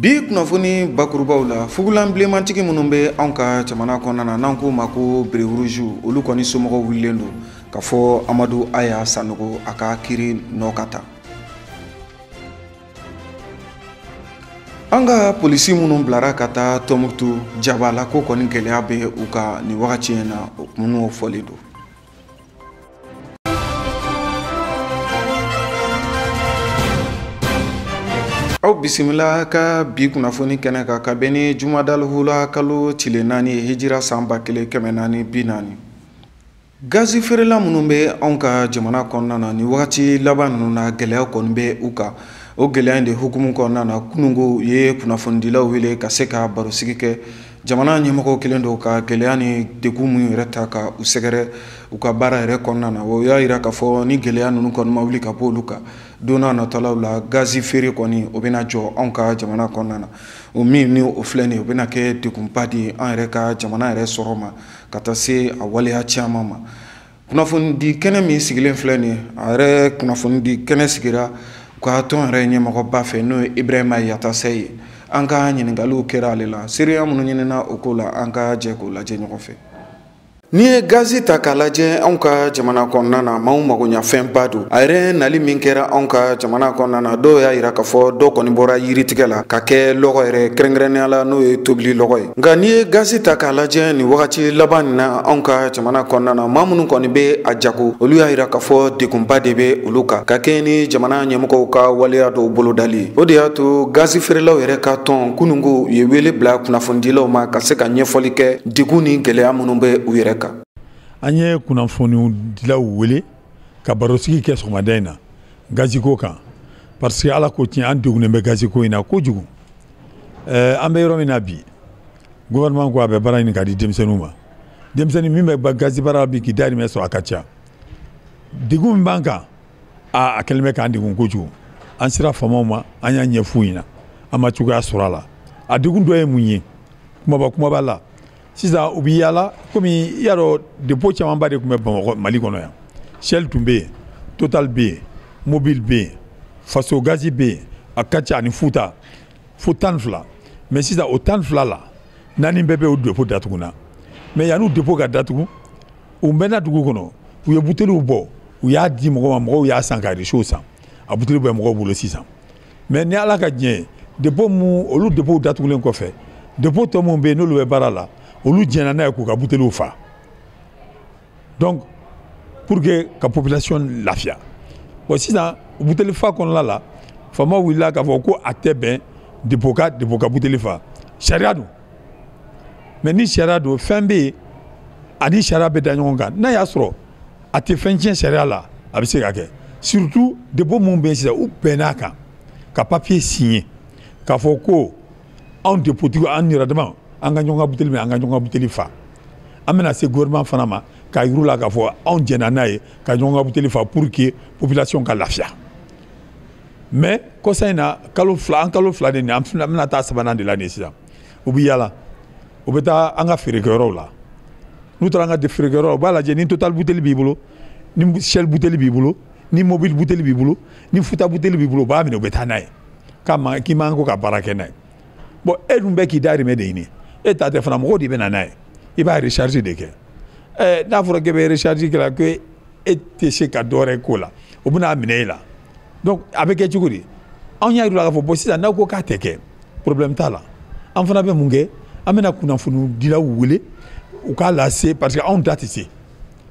Bi kunnafoni bakurubaw la, fugulan bilenmantigi minnu bɛ anw ka jamana kɔnɔna na, n'an k'o ma ko béret rouge, olu kɔni somɔgɔw wulilen don k'a fɔ Amadu Aya Sanogo a ka kiiri nɔ ka ta. An ka polisi minnu bilara ka taa Tɔnbukutu jabala ko kɔni gɛlɛya bɛ u kan nin wagati in na, minnu fɔlen don. Aw bisimila ka bi kunnafoni kɛnɛ kan ka bɛn ni jumadalihula kalo tile 4 ye hijira san 1440. Gazi feerela minnu bɛ anw ka jamana kɔnɔna na nin wagati laban ninnu na, gɛlɛya kɔni bɛ u kan. O gɛlɛya in de hukumu kɔnɔna na, kununko u ye kunnafonidilaw wele ka se ka barosigi kɛ. Jamana ɲɛmɔgɔw kɛlen don ka gɛlɛya ni degun minnu yɛrɛ ta ka u sɛgɛrɛ u ka baara yɛrɛ kɔnɔna na, o y'a yira k'a fɔ ni gɛlɛya ninnu kɔni ma wuli ka bɔ olu kan, don n'a nataw la gazi feere kɔni o bɛna jɔ anw ka jamana kɔnɔna na. O min ni o filɛ nin ye, o bɛna kɛ degunba de ye an yɛrɛ ka jamana yɛrɛ sɔrɔ ma ka taa se a waleya caman ma. Kunnafonidi kɛnɛ min sigilen filɛ nin ye, a yɛrɛ kunnafonidi kɛnɛ sigira u ka tɔn yɛrɛ ɲɛmɔgɔba fɛ, n'o ye Ibrahima Yatasɛ ye. An ka ɲininkaliw kɛra ale la, seereya minnu ɲinina o ko la, an ka jɛ k'o lajɛ ɲɔgɔn fɛ. N'i ye gazi ta k'a lajɛ anw ka jamana kɔnɔna na, maaw magoɲafɛnba don. A yɛrɛ nali min kɛra anw ka jamana kɔnɔna na, dɔw y'a yira k'a fɔ dɔw kɔni bɔra yiritigɛ la ka kɛ lɔgɔ yɛrɛ, kɛrɛnkɛrɛnnenya la n'o ye tobili lɔgɔ ye. Nka n'i ye gazi ta k'a lajɛ nin wagati laban nin na anw ka jamana kɔnɔna na, maa minnu kɔni bɛ a jago, olu y'a yira k'a fɔ degunba de bɛ olu kan ka kɛɲɛ ni jamana ɲɛmɔgɔw ka waleya dɔw bolodali ye. O de y'a to gazi feerelaw yɛrɛ ka tɔn kununko u ye wele bila kunnafonidilaw ma ka se ka ɲɛfɔli kɛ degun ni gɛlɛya minnu bɛ u yɛrɛ kan. An ye kunnafonidilaw wele ka barosigi kɛ sɔgɔmada in na gaziko kan, parce que Ala ko tiɲɛ, an degunnen bɛ gaziko in na kojugu. An bɛ yɔrɔ min na bi, gouvernement ko a bɛ baara ɲini k'a di denmisɛnninw ma. Denmisɛnnin min bɛ gazi baara bi k'i dahirimɛ sɔrɔ, a ka ca. Degun min b'an kan, a kɛlen bɛ k'an degun kojugu. An sera faamaw ma, an y'a ɲɛf'u ɲɛna, an ma cogoya sɔrɔ a la. A degun dɔ ye mun ye? Kumaba kumaba la. Sisan u bɛ yaala komi i y'a dɔn, dépôt camanba de tun bɛ Bamakɔ Mali kɔnɔ yan. Shell tun bɛ yen, Total bɛ yen, Mobil bɛ yen, Faso gazi bɛ yen, a ka ca ani Futa fo 12. Mais sisan o 12 la, 4 bɛɛ bɛ o dépôt datuguna. Mais yanni dépôt ka datugu, u mɛnna dugu kɔnɔ, u ye buteliw bɔ, u y'a di mɔgɔw ma, mɔgɔw y'a san ka réchaud san. A buteliw bɛ mɔgɔw bolo sisan. Mais ni Ala ka diɲɛ ye, dépôt mun olu dépôt datugulen kɔfɛ, dépôt tɔ mun bɛ yen n'olu bɛ baara la, olu jɛnna n'a ye k'u ka buteliw fa. Donc pour que ka population lafiya. Bon, sisan buteli fa kɔnɔna la, faamaw wulila k'a fɔ ko a tɛ bɛn dépôt ka buteli fa. Sariya don. Mais ni sariya don, fɛn bɛ yen ani sariya bɛ da ɲɔgɔn kan. N'a y'a sɔrɔ a tɛ fɛn tiɲɛ sariya la, a bɛ se ka kɛ. Surtout dépôt mun bɛ yen sisan, u bɛnn'a kan ka papier signer k'a fɔ ko anw dépôt tigiw, an yɛrɛ dama, an ka ɲɔgɔn ka buteli minɛ, an ka ɲɔgɔn ka buteli fa. An bɛna se gouvernement fana ma k'a yir'u la k'a fɔ anw jɛnna n'a ye ka ɲɔgɔn ka buteli fa pour que population ka lafiya. Mais kɔsa in na, kalo fila, an kalo fila de nin, an bɛna taa sabanan de la nin sisan. U bɛ yaala, u bɛ taa an ka feerekɛyɔrɔw la. N'u taara an ka feerekɛyɔrɔw la, u b'a lajɛ ni Total buteli b'i bolo, ni Shell buteli b'i bolo, ni Mobil buteli b'i bolo, ni Futa buteli b'i bolo, u b'a minɛ, u bɛ taa n'a ye. K'a ma k'i man ko ka baara kɛ n'a ye. Bon, e dun bɛ k'i dahirimɛ de ɲini. E ta tɛ fana, mɔgɔw de bɛ na n'a ye. I b'a recharge de kɛ. N'a fɔra k'e bɛ recharge kɛ la, ko e tɛ se ka dɔ wɛrɛ k'o la, o bɛna minɛ e la. Donc a bɛ kɛ cogo di? Anw y'a yir'u la k'a fɔ bon, sisan n'aw ko k'a tɛ kɛ, problème t'a la. An fana bɛ mun kɛ? An bɛna kunnafonidilaw wele u k'a lase, parce que anw da tɛ se,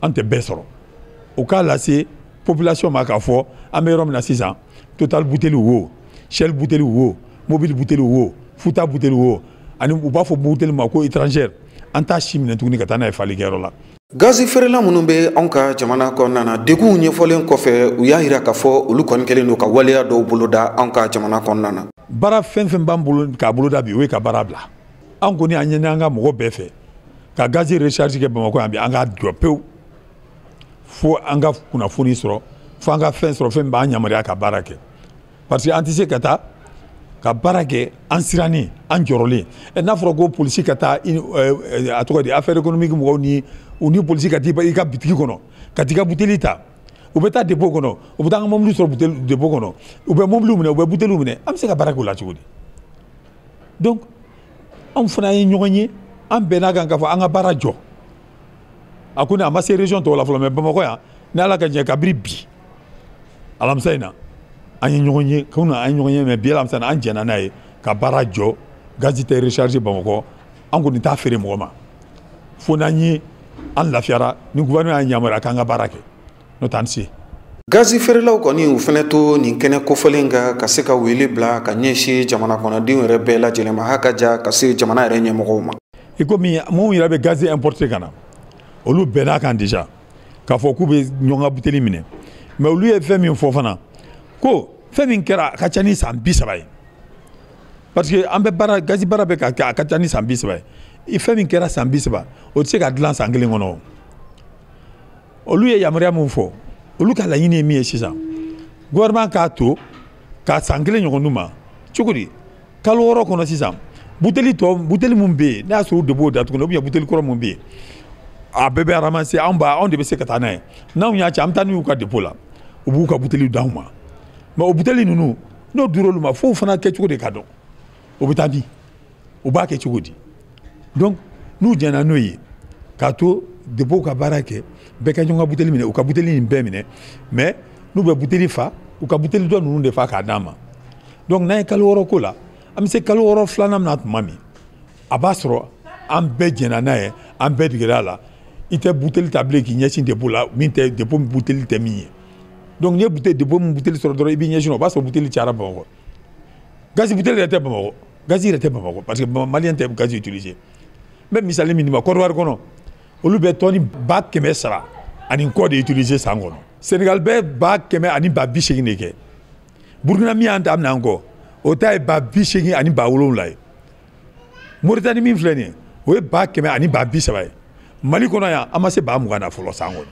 an tɛ bɛɛ sɔrɔ. U k'a lase population ma k'a fɔ an bɛ yɔrɔ min na sisan, Total buteli wo, Shell buteli wo, Mobil buteli wo, Futa buteli wo, ani u b'a fɔ buteli ma ko étrangère, an t'a si minɛ tuguni ka taa n'a ye falikɛyɔrɔ la. Gazi feerela minnu bɛ anw ka jamana kɔnɔna na, degunw ɲɛfɔlen kɔfɛ, u y'a yira k'a fɔ olu kɔni kɛlen don ka waleya dɔw boloda anw ka jamana kɔnɔna na. Baara fɛn fɛn b'an bolo k'a boloda bi, o ye ka baara bila. An kɔni an ɲini an ka mɔgɔ bɛɛ fɛ ka gazi recharge kɛ Bamakɔ yan bi, an k'a jɔ pewu fo an ka kunnafoni sɔrɔ, fo an ka fɛn sɔrɔ, fɛn b'an yamaruya ka baara kɛ. Parce que an tɛ se ka taa ka baara kɛ an sirannen, an jɔrɔlen. N'a fɔra ko polisi ka taa, a tɔgɔ di, affaire économique mɔgɔw ni u ni polisi ka t'i i ka bitigi kɔnɔ ka t'i ka buteli ta, u bɛ taa dépôt kɔnɔ, u bɛ taa an ka mobili sɔrɔ dépôt kɔnɔ, u bɛ mobili minɛ, u bɛ buteliw minɛ, an bɛ se ka baara k'o la cogo di? Donc anw fana ye ɲɔgɔn ye, an bɛn'a kan k'a fɔ an ka baara jɔ. A ko ne a ma se région tɔw la fɔlɔ, mais Bamakɔ yan, ni Ala ka jɛ, kabiri bi alamisa in na an ye ɲɔgɔn ye, kunun an ye ɲɔgɔn ye, mais bi alamisa in na an jɛnna n'a ye ka baara jɔ. Gazi tɛ recharger Bamakɔ, an kɔni t'a feere mɔgɔ ma fo n'an ye an lafiyara ni gouvernement y'an yamaruya k'an ka baara kɛ, n'o tɛ an tɛ se. Gazi feerelaw kɔni, u fɛnɛ to nin kɛnɛ kofɔlen kan ka se ka wele bila ka ɲɛsin jamana kɔnɔdenw yɛrɛ bɛɛ lajɛlen ma, haka ja ka se jamana yɛrɛ ɲɛmɔgɔw ma. I komi minnu yɛrɛ bɛ gazi importer ka na, olu bɛnn'a kan déjà k'a fɔ k'u bɛ ɲɔgɔn ka buteli minɛ, mais olu ye fɛn min fɔ fana, ko fɛn min kɛra a ka ca ni san 30 ye, parce que an bɛ baara, gazi baara bɛ ka kɛ, a ka ca ni san 30 ye. Fɛn min kɛra san 30, o tɛ se ka dilan san kelen kɔnɔ. Olu ye yamaruya min fɔ, olu ka laɲini ye min ye sisan, gouvernement k'a to ka san kelen ɲɔgɔn d'u ma. Cogo di? Kalo 6 kɔnɔ sisan, buteli tɔ, buteli mun bɛ yen, n'a y'a sɔrɔ u de b'o datugu, ou bien buteli kɔrɔ mun bɛ yen, a bɛɛ bɛ ramasser, anw b'a, anw de bɛ se ka taa n'a ye. N'anw y'a ci, an bɛ taa n'u y'u ka dépôt la, u b'u ka buteliw d'anw ma. Mais o buteli ninnu, n'o dir'olu ma, f'o fana kɛcogo de ka dɔn, o bɛ taa di, u b'a kɛ cogo di? Donc n'u jɛnna n'o ye, k'a to dépôt ka baara kɛ, bɛɛ ka ɲɔgɔn ka buteli minɛ, u ka buteli nin bɛɛ minɛ, mais n'u bɛ buteli fa, u ka buteli dɔ ninnu de fa k'a d'an ma. Donc n'an ye kalo 6 ko la, an bɛ se kalo 6 filanan na tuma min, a b'a sɔrɔ an bɛɛ jɛnna n'a ye, an bɛɛ degera a la. I tɛ buteli ta bilen k'i ɲɛsin dépôt la, min tɛ dépôt buteli tɛ min ye. Donc n'i ye buteli dépôt min buteli sɔrɔ dɔrɔn, i b'i ɲɛsin o, b'a sɔrɔ buteli cayara Bamakɔ. Gazi buteli yɛrɛ tɛ Bamakɔ, gazi yɛrɛ tɛ Bamakɔ, parce que malien tɛ gazi utiliser. N bɛ misali min d'i ma, Côte d'Ivoire kɔnɔ, olu bɛ tɔni 300,000 ani kɔ de utiliser san kɔnɔ. Sénégal bɛ 100,000 ani 80,000 de kɛ. Burkina min y'an ta minɛ an kɔ, o ta ye 80,000 ani 7,000 ye. Mauritanie min filɛ nin ye, o ye 100,000 ani 30,000 ye. Mali kɔnɔ yan, an ma se 20,000 na fɔlɔ san kɔnɔ.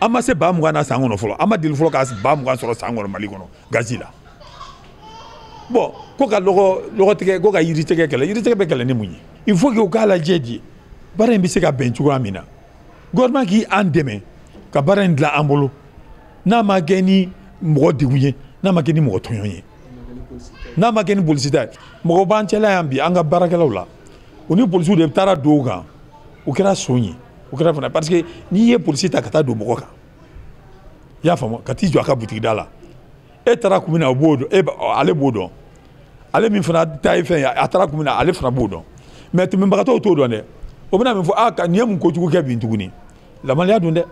An ma se 20,000 na san kɔnɔ fɔlɔ. An ma deli fɔlɔ ka 20,000 sɔrɔ san kɔnɔ Mali kɔnɔ gazi la. Bon, ko ka lɔgɔ tigɛ, ko ka yiri tigɛ kɛlɛ, yiri tigɛ bɛ kɛlɛ ni mun ye? Il faut que u k'a lajɛ de, baara in bɛ se ka bɛn cogoya min na. Gouvernement k'i an dɛmɛ ka baara in dilan an bolo, n'a ma kɛ ni mɔgɔ degun ye, n'a ma kɛ ni mɔgɔ tɔɲɔ ye, n'a ma kɛ ni polisita ye. Mɔgɔ b'an cɛla yan bi, an ka baarakɛlaw la, u ni polisiw de taara don u kan, u kɛra son ye, u kɛra fana, parce que n'i ye polisi ta ka taa don mɔgɔ kan, i y'a faamu, ka t'i jɔ a ka butigi da la, e taara kun min na, o b'o dɔn, e ale b'o dɔn, ale min fana ta ye fɛn ye, a taara kun min na, ale fana b'o dɔn. Mais tɛmɛbagatɔw t'o dɔn dɛ. O bɛna min fɔ, a nin ye mun kojugu kɛ bi tuguni, lamaloya don dɛ.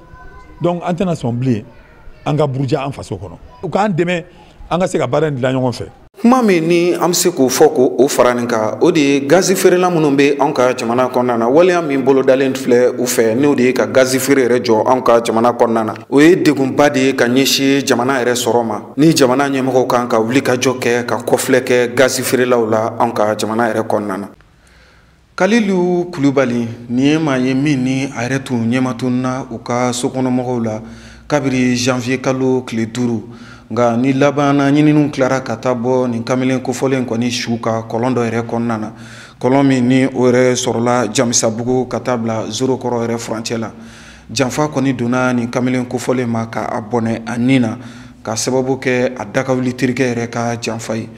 Donc an tɛna sɔn bilen an ka buruja an faso kɔnɔ. U k'an dɛmɛ an ka se ka baara in dilan ɲɔgɔn fɛ. Kuma min ni an bɛ se k'o fɔ k'o fara nin kan, o de ye gazi feerela minnu bɛ anw ka jamana kɔnɔna na, waleya min bolodalen filɛ u fɛ, n'o de ye ka gazi feere yɛrɛ jɔ anw ka jamana kɔnɔna na, o ye degunba de ye ka ɲɛsin jamana yɛrɛ sɔrɔ ma. Ni jamana ɲɛmɔgɔw kan ka wuli ka jɔ kɛ ka kɔfilɛ kɛ gazi feerelaw la anw ka jamana yɛrɛ kɔnɔna na. Kalilu Kulubali nin ye maa ye min ni a yɛrɛ tun ɲɛmatunna u ka sokɔnɔmɔgɔw la kabiri janvier kalo tile 5, nka ni labanna ɲininiw tilara ka taa bɔ nin kamalen kofɔlen kɔni su ka kɔlɔn dɔ yɛrɛ kɔnɔna na, kɔlɔn min ni o yɛrɛ sɔrɔla Jamisabugu ka taa bila Zorokɔrɔ yɛrɛ furancɛ la. Janfa kɔni donna nin kamalen kofɔlen ma ka a bɔnɛ a nin na, ka sababu kɛ a dakawuli terikɛ yɛrɛ ka janfa ye.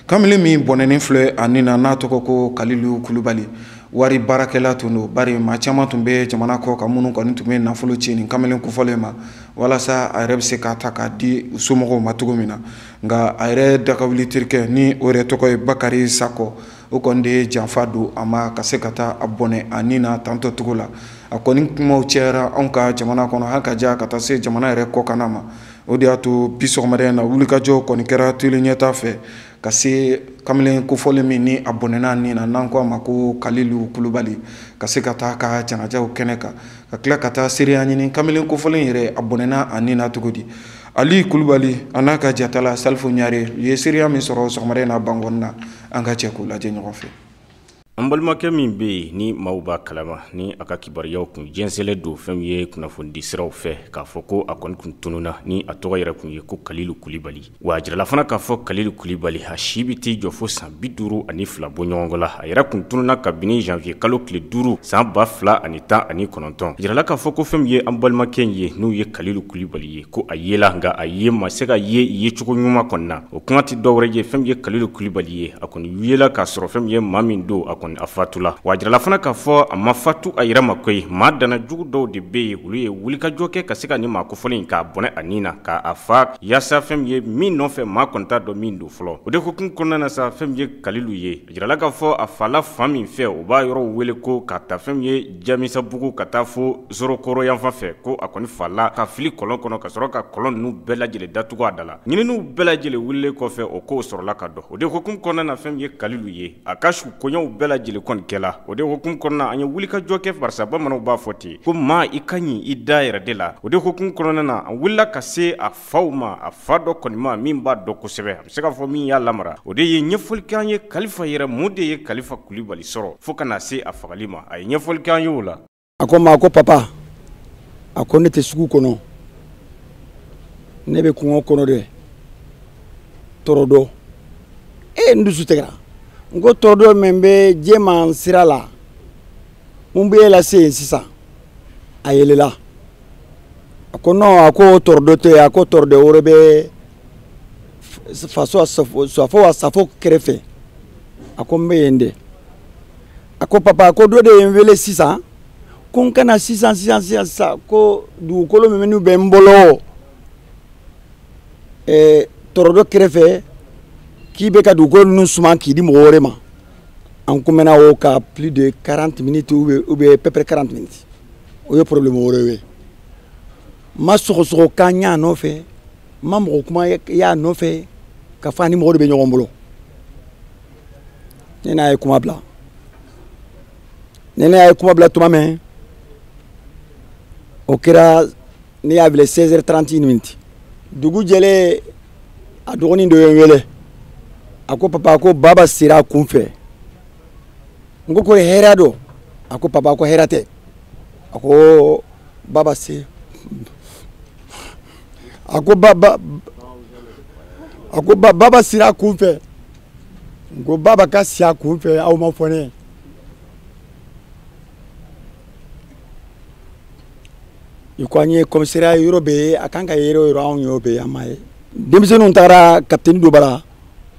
Kamalen min bɔnɛnen filɛ a nin na, n'a tɔgɔ ko Kalilu Kulubali, wari baarakɛla tun don, bari maa caman tun bɛ jamana kɔ kan minnu kɔni tun bɛ nafolo ci nin kamalen kofɔlen ma walasa a yɛrɛ bɛ se k'a ta k'a di u somɔgɔw ma cogo min na. Nka a yɛrɛ dakawuli terikɛ ni o yɛrɛ tɔgɔ ye Bakari Sakɔ, o kɔni de ye janfa don a ma ka se ka taa a bɔnɛ a nin na tantɔ cogo la. A kɔni kumaw cayara anw ka jamana kɔnɔ, hali ka ja ka taa se jamana yɛrɛ kɔkanna ma. O de y'a to bi sɔgɔmada in na, wulikajɔ kɔni kɛra teli ɲɛta fɛ ka se kamalen kofɔlen min ni a bɔnɛna nin na, n'an ko a ma ko Kalilu Kulubali, ka se ka taa ka janajaw kɛnɛ kan, ka tila ka taa seereya ɲini kamalen kofɔlen yɛrɛ a bɔnɛna a nin na cogo di. Ali Kulubali a n'a ka jatala Salifu Ɲare, u ye seereya min sɔrɔ sɔgɔmada in na Bankɔni na, an ka jɛ k'o lajɛ ɲɔgɔn fɛ. An balimakɛ min bɛ yen ni maaw b'a kalama, ni a ka kibaruyaw kun jɛnsɛnlen don fɛn ye kunnafonidi siraw fɛ, k'a fɔ ko a kɔni kun tununna, ni a tɔgɔ yɛrɛ kun ye ko Kalilu Kulibali. Wa a jirala fana k'a fɔ Kalilu Kulibali a si bɛ t'i jɔ fo san 52 bɔ ɲɔgɔn la. A yɛrɛ kun tununna kabini janvier kalo tile 5 san 2019. A jirala k'a fɔ ko fɛn min ye an balimakɛ in ye, n'u ye Kalilu Kulibali ye, ko a yela, nka a ye ma se ka ye yecogo ɲuman kɔni na. O kuma tɛ dɔwɛrɛ ye, fɛn min ye Kalilu Kulibali ye, a kɔni yela k'a sɔrɔ fɛn min ye maa min don, a kɔni a fatula. Wa a jirala fana k'a fɔ a ma fatu a yɛrɛ ma koyi, maa dana jugu dɔw de bɛ yen, olu ye wulikajɔ kɛ ka se ka nin maa kofɔlen in k'a bɔnɛ a nin na, k'a fa yaasa fɛn min ye min nɔfɛ maa kɔni t'a dɔn min don fɔlɔ. O de hukumu kɔnɔna na sa, fɛn min ye Kalilu ye, a jirala k'a fɔ a fala fan min fɛ, u b'a yɔrɔ wele ko ka taa fɛn min ye Jamisabugu ka taa fo Zorokoro yanfan fɛ, ko a kɔni fala ka fili kɔlɔn kɔnɔ ka sɔrɔ ka kɔlɔn ninnu bɛɛ lajɛlen datugu a da la. Ɲininiw bɛɛ lajɛlen wulilen kɔfɛ, o kow sɔrɔla ka dɔn. O de hukumu kɔnɔna na, fɛn min ye Kalilu ye, a ka su koɲɛw bɛɛ lajɛlen kɔni kɛla. O de hukumu kɔnɔna, an ye wulikajɔ kɛ, barisa bamananw b'a fɔ ten ko maa i ka ɲi i da yɛrɛ de la. O de hukumu kɔnɔna na, an wulila ka se a faw ma, a fa dɔ kɔni ma min b'a dɔn kosɛbɛ, a bɛ se k'a fɔ min y'a lamara. O de ye ɲɛfɔli kɛ an ye Kalifa yɛrɛ, mun de ye Kalifa Kulibali sɔrɔ fo ka na se a fagali ma. A ye ɲɛfɔli kɛ an ye o la. A ko n ma ko papa, a ko ne tɛ sugu kɔnɔ, ne bɛ kungo kɔnɔ dɛ, Tɔrɔdɔ. N dusu tigɛra. N ko Tɔrɔdɔ min bɛ Jɛman sira la, mun bɛ e lase yen sisan? A yɛlɛla. A ko non, a ko Tɔrɔdɔ tɛ, a ko Tɔrɔdɔ wɛrɛ bɛ faso safo safo kɛrɛfɛ. A ko n bɛ yen dɛ. A ko papa, a ko dɔ de ye n wele sisan, ko n kana sisan sisan sisan sisan, ko dugukolo minnu bɛ n bolo Tɔrɔdɔ kɛrɛfɛ, k'i bɛ ka dugukolo ninnu suman k'i di mɔgɔ wɛrɛ ma. An kumana o ka plus de 40 minutes ou bien à peu près 40 minutes. O ye problème wɛrɛ ye. N ma sɔgɔsɔgɔ kan y'a nɔfɛ, n ma mɔgɔ kuma y'a nɔfɛ, ka fɔ a ni mɔgɔ de bɛ ɲɔgɔn bolo. Ne n'a ye kuma bila. Ne n'a ye kuma bila tuma min, o kɛra ne y'a wele 16h31 minutes. Dugu jɛlen, a dɔgɔnin dɔ ye n wele. A ko papa, ko baba sera a kun fɛ. N ko ko hɛrɛ don. A ko papa, ko hɛrɛ tɛ. A ko baba se. A ko baba, a ko baba sera a kun fɛ. N ko baba ka si a kun fɛ, aw ma fɔ ne ye. I ko an ye commissariat yɔrɔ bɛɛ ye, a kan ka yɔrɔ o yɔrɔ, anw y'o bɛɛ ye, an m'a ye. Denmisɛnninw taara capitaine dɔ bara,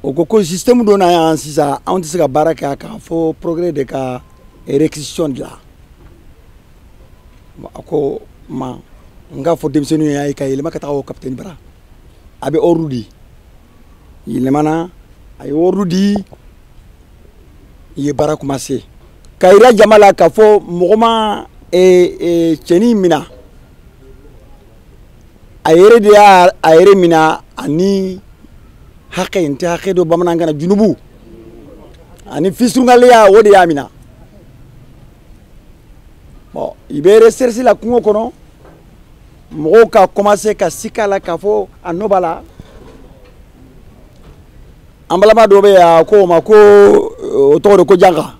o ko ko système dɔ na yan sisan, anw tɛ se ka baara kɛ a kan fo progrès de ka réquisition dilan. A ko ma, n k'a fɔ denmisɛnninw ye ka yɛlɛma ka taga o capitaine bara. A bɛ ordre di. Yɛlɛmana, a ye ordre di, i ye baara commencé. Ka yira jama la k'a fɔ mɔgɔ ma cɛnin minɛ. A yɛrɛ de y'a a yɛrɛ minɛ ani hakɛ, n tɛ hakɛ dɔn bamanankan na, junubu ani fisurungaleya, o de y'a minɛ. Bon, i bɛ recherche la kungo kɔnɔ, mɔgɔw ka commencer ka sika la k'a fɔ a nɔ b'a la. An balima dɔ bɛ yan, a ko o ma ko o tɔgɔ de ko Janka.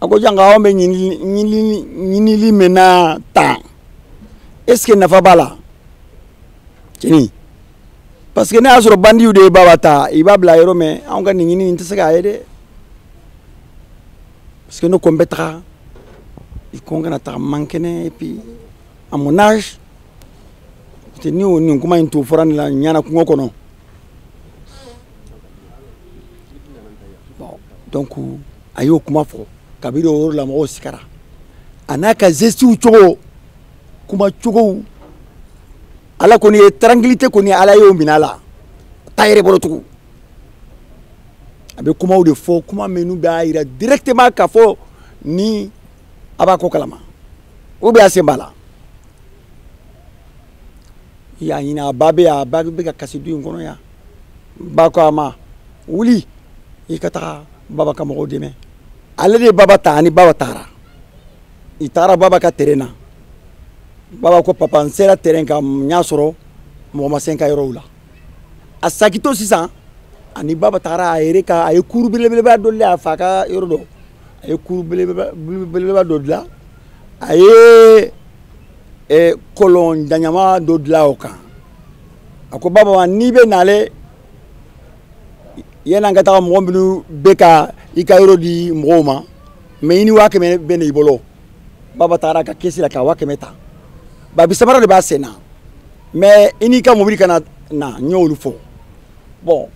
A ko Janka, anw bɛ ɲinili min na tan, est ce que nafa b'a la? Cɛnin, parce que n'a y'a sɔrɔ bandiw de ye baba ta, i b'a bila yɔrɔ min, anw ka nin ɲini nin tɛ se k'a ye dɛ. Parce que ne ko n bɛ taga, i ko n kana taga, man kɛnɛ, et puis à mon âge, ni o nin kuma in tun fɔra nin la ɲana kungo kɔnɔ. Bon, donc a y'o kuma fɔ, kabini o yɔrɔ la mɔgɔw sigara. A n'a ka gestew cogo, kuma cogow, ala kɔni ye tranquillité kɔni, ala y'o minɛ a la, t'a yɛrɛ bolo tugun. A bɛ kumaw de fɔ, kuma minnu b'a yira directement k'a fɔ ni a b'a ko kalama, ou bien a sen b'a la. I y'a ɲini, a ba bɛ yan, a ba bɛ ka kasi du in kɔnɔ yan. Ba ko a ma, wuli i ka taga baba ka mɔgɔw dɛmɛ. Ale de ye baba ta, ani baba taara. I taara baba ka terrain na. Baba ko papa, n sera terrain kan, n y'a sɔrɔ mɔgɔ ma se n ka yɔrɔw la. A sakitɔ sisan, ani baba taara a yɛrɛ ka, a ye kuru belebeleba dɔ le a fa ka yɔrɔ dɔ. A ye kuru belebeleba dɔ dilan, a ye kɔlɔn jaɲama dɔ dilan o kan. A ko Baba ma, n'i bɛ nale yan'an ka taga, mɔgɔ minnu bɛ ka i ka yɔrɔ di mɔgɔw ma, mais i ni 500 000 bɛ na i bolo. Baba taara ka kɛsi la ka 500 000 ta. Babi samara de b'a sen na, mais i n'i ka mobili kana na, n y'olu fɔ. Bon,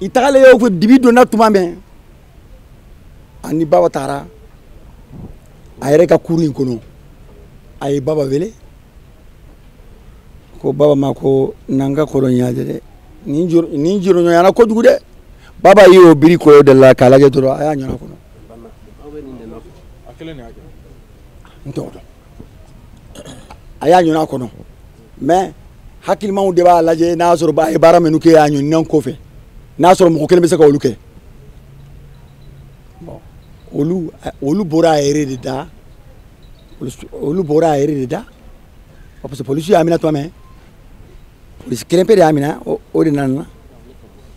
i tagalen y'o fɔ, dibi donna tuma min, ani Baba taara a yɛrɛ ka kuru in kɔnɔ, a ye Baba wele ko Baba ma ko n'an ka kɔlɔn ɲajɛ dɛ, nin jɔrɔɲɔgɔnyana kojugu dɛ. Baba y'o biri kɔlɔn de la k'a lajɛ dɔrɔn, a y'a ɲɔn'a kɔnɔ. N t'o dɔn, a y'a ɲɔn'a kɔnɔ, mais hakilimaw de b'a lajɛ n'a sɔrɔ a ye baara minnu kɛ a ɲɔnina kɔfɛ, n'a sɔrɔ mɔgɔ kelen bɛ se ka olu kɛ. Bon, olu bɔra a yɛrɛ de da, olu bɔra a yɛrɛ de da, parce que polisi y'a minɛ tuma min, polisi kelen pe de y'a minɛ, o de nana.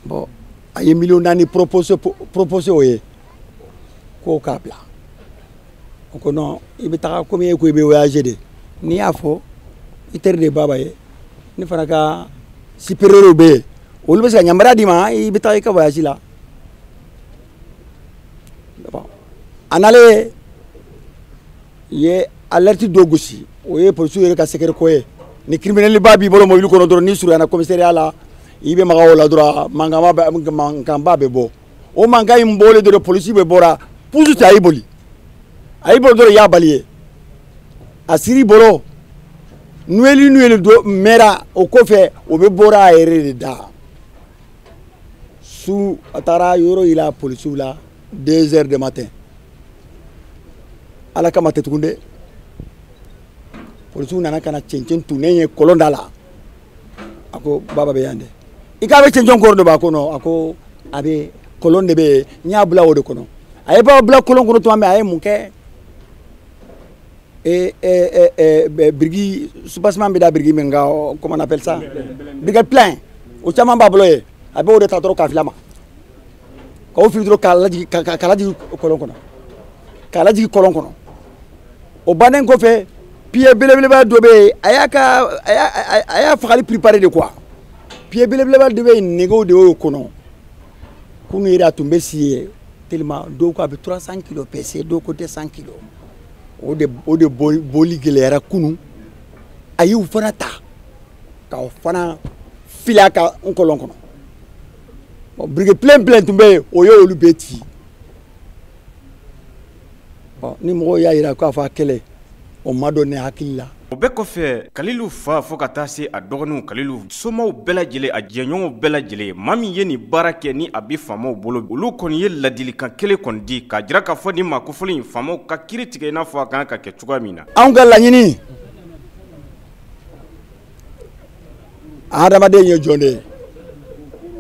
Bon, a ye 4 millions proposé o ye k'o k'a bila. O ko non, i bɛ taga komi e ko i bɛ voyager de, n'i y'a fɔ i teri de ye Baba ye, ne fana ka supérieur bɛ yen, olu bɛ se ka yamaruya d'i ma, i bɛ taa i ka voyage la. Bon, a nalen ye alerte dɔ gosi, o ye polisiw yɛrɛ ka secret ko ye. Ni criminel ba b'i bolo mobili kɔnɔ dɔrɔn, n'i surunyana commissariat la, i bɛ maga o la dɔrɔn, mankanba bɛ bɔ. O mankan in bɔlen dɔrɔn, polisi bɛ bɔra pusu tɛ, a y'i boli, a y'i boli dɔrɔn, i y'a bali ye, a siri bolo nuyeli nuyeli dɔ mɛra o kɔfɛ, o bɛ bɔra a yɛrɛ de da su. A taara yɔrɔ yira polisiw la 2 heures de matin. Ala kama tɛ tugun dɛ, polisiw nana ka na cɛncɛn tunnen ye kɔlɔn da la. A ko Baba bɛ yan dɛ, i k'a bɛ cɛncɛn kɔrɔ de b'a kɔnɔ. A ko a bɛ kɔlɔn de bɛ yen, n y'a bila o de kɔnɔ. A ye Baba bila kɔlɔn kɔnɔ tuma min, a ye mun kɛ? Biriki soubassement bɛ da biriki min kan, comment on appelle ça, briquet plein, o caman b'a bolo yen. A bɛ o de ta dɔrɔn k'a fili a ma, k'o fili dɔrɔn, k'a lajigin, k'a lajigin kɔlɔn kɔnɔ, k'a lajigin kɔlɔn kɔnɔ. O bannen kɔfɛ, pied belebeleba dɔ bɛ yen, a y'a ka a y'a fagali préparé de quoi. Pied belebeleba dɔ bɛ yen, nɛgɛw de y'o kɔnɔ. Kunu yɛrɛ a tun bɛ si yen tellement, dɔw ko a bɛ 300 kilos peser, dɔw ko 200 kilos. O de boli gɛlɛyara kunu. A y'u fana ta k'o fana fili a ka n kɔlɔn kɔnɔ. Bon, briquet plein plein tun bɛ yen, o y'olu bɛɛ ci. Bon, ni mɔgɔw y'a yira k'a fɔ a kɛlɛ, o ma dɔn ne hakili la. O bɛɛ kɔfɛ, Kalilu fa fo ka taa se a dɔgɔninw, Kalilu somaw bɛɛ lajɛlen, a jɛɲɔgɔnw bɛɛ lajɛlen, maa min ye nin baara kɛ ni a bɛ faamaw bolo, olu kɔni ye ladilikan kelen kɔni di k'a jira k'a fɔ nin maa kofɔlen in, faamaw ka kiiri tigɛ i n'a fɔ a kan ka kɛ cogoya min na. Anw ka laɲini, hadamaden ye jɔn de ye?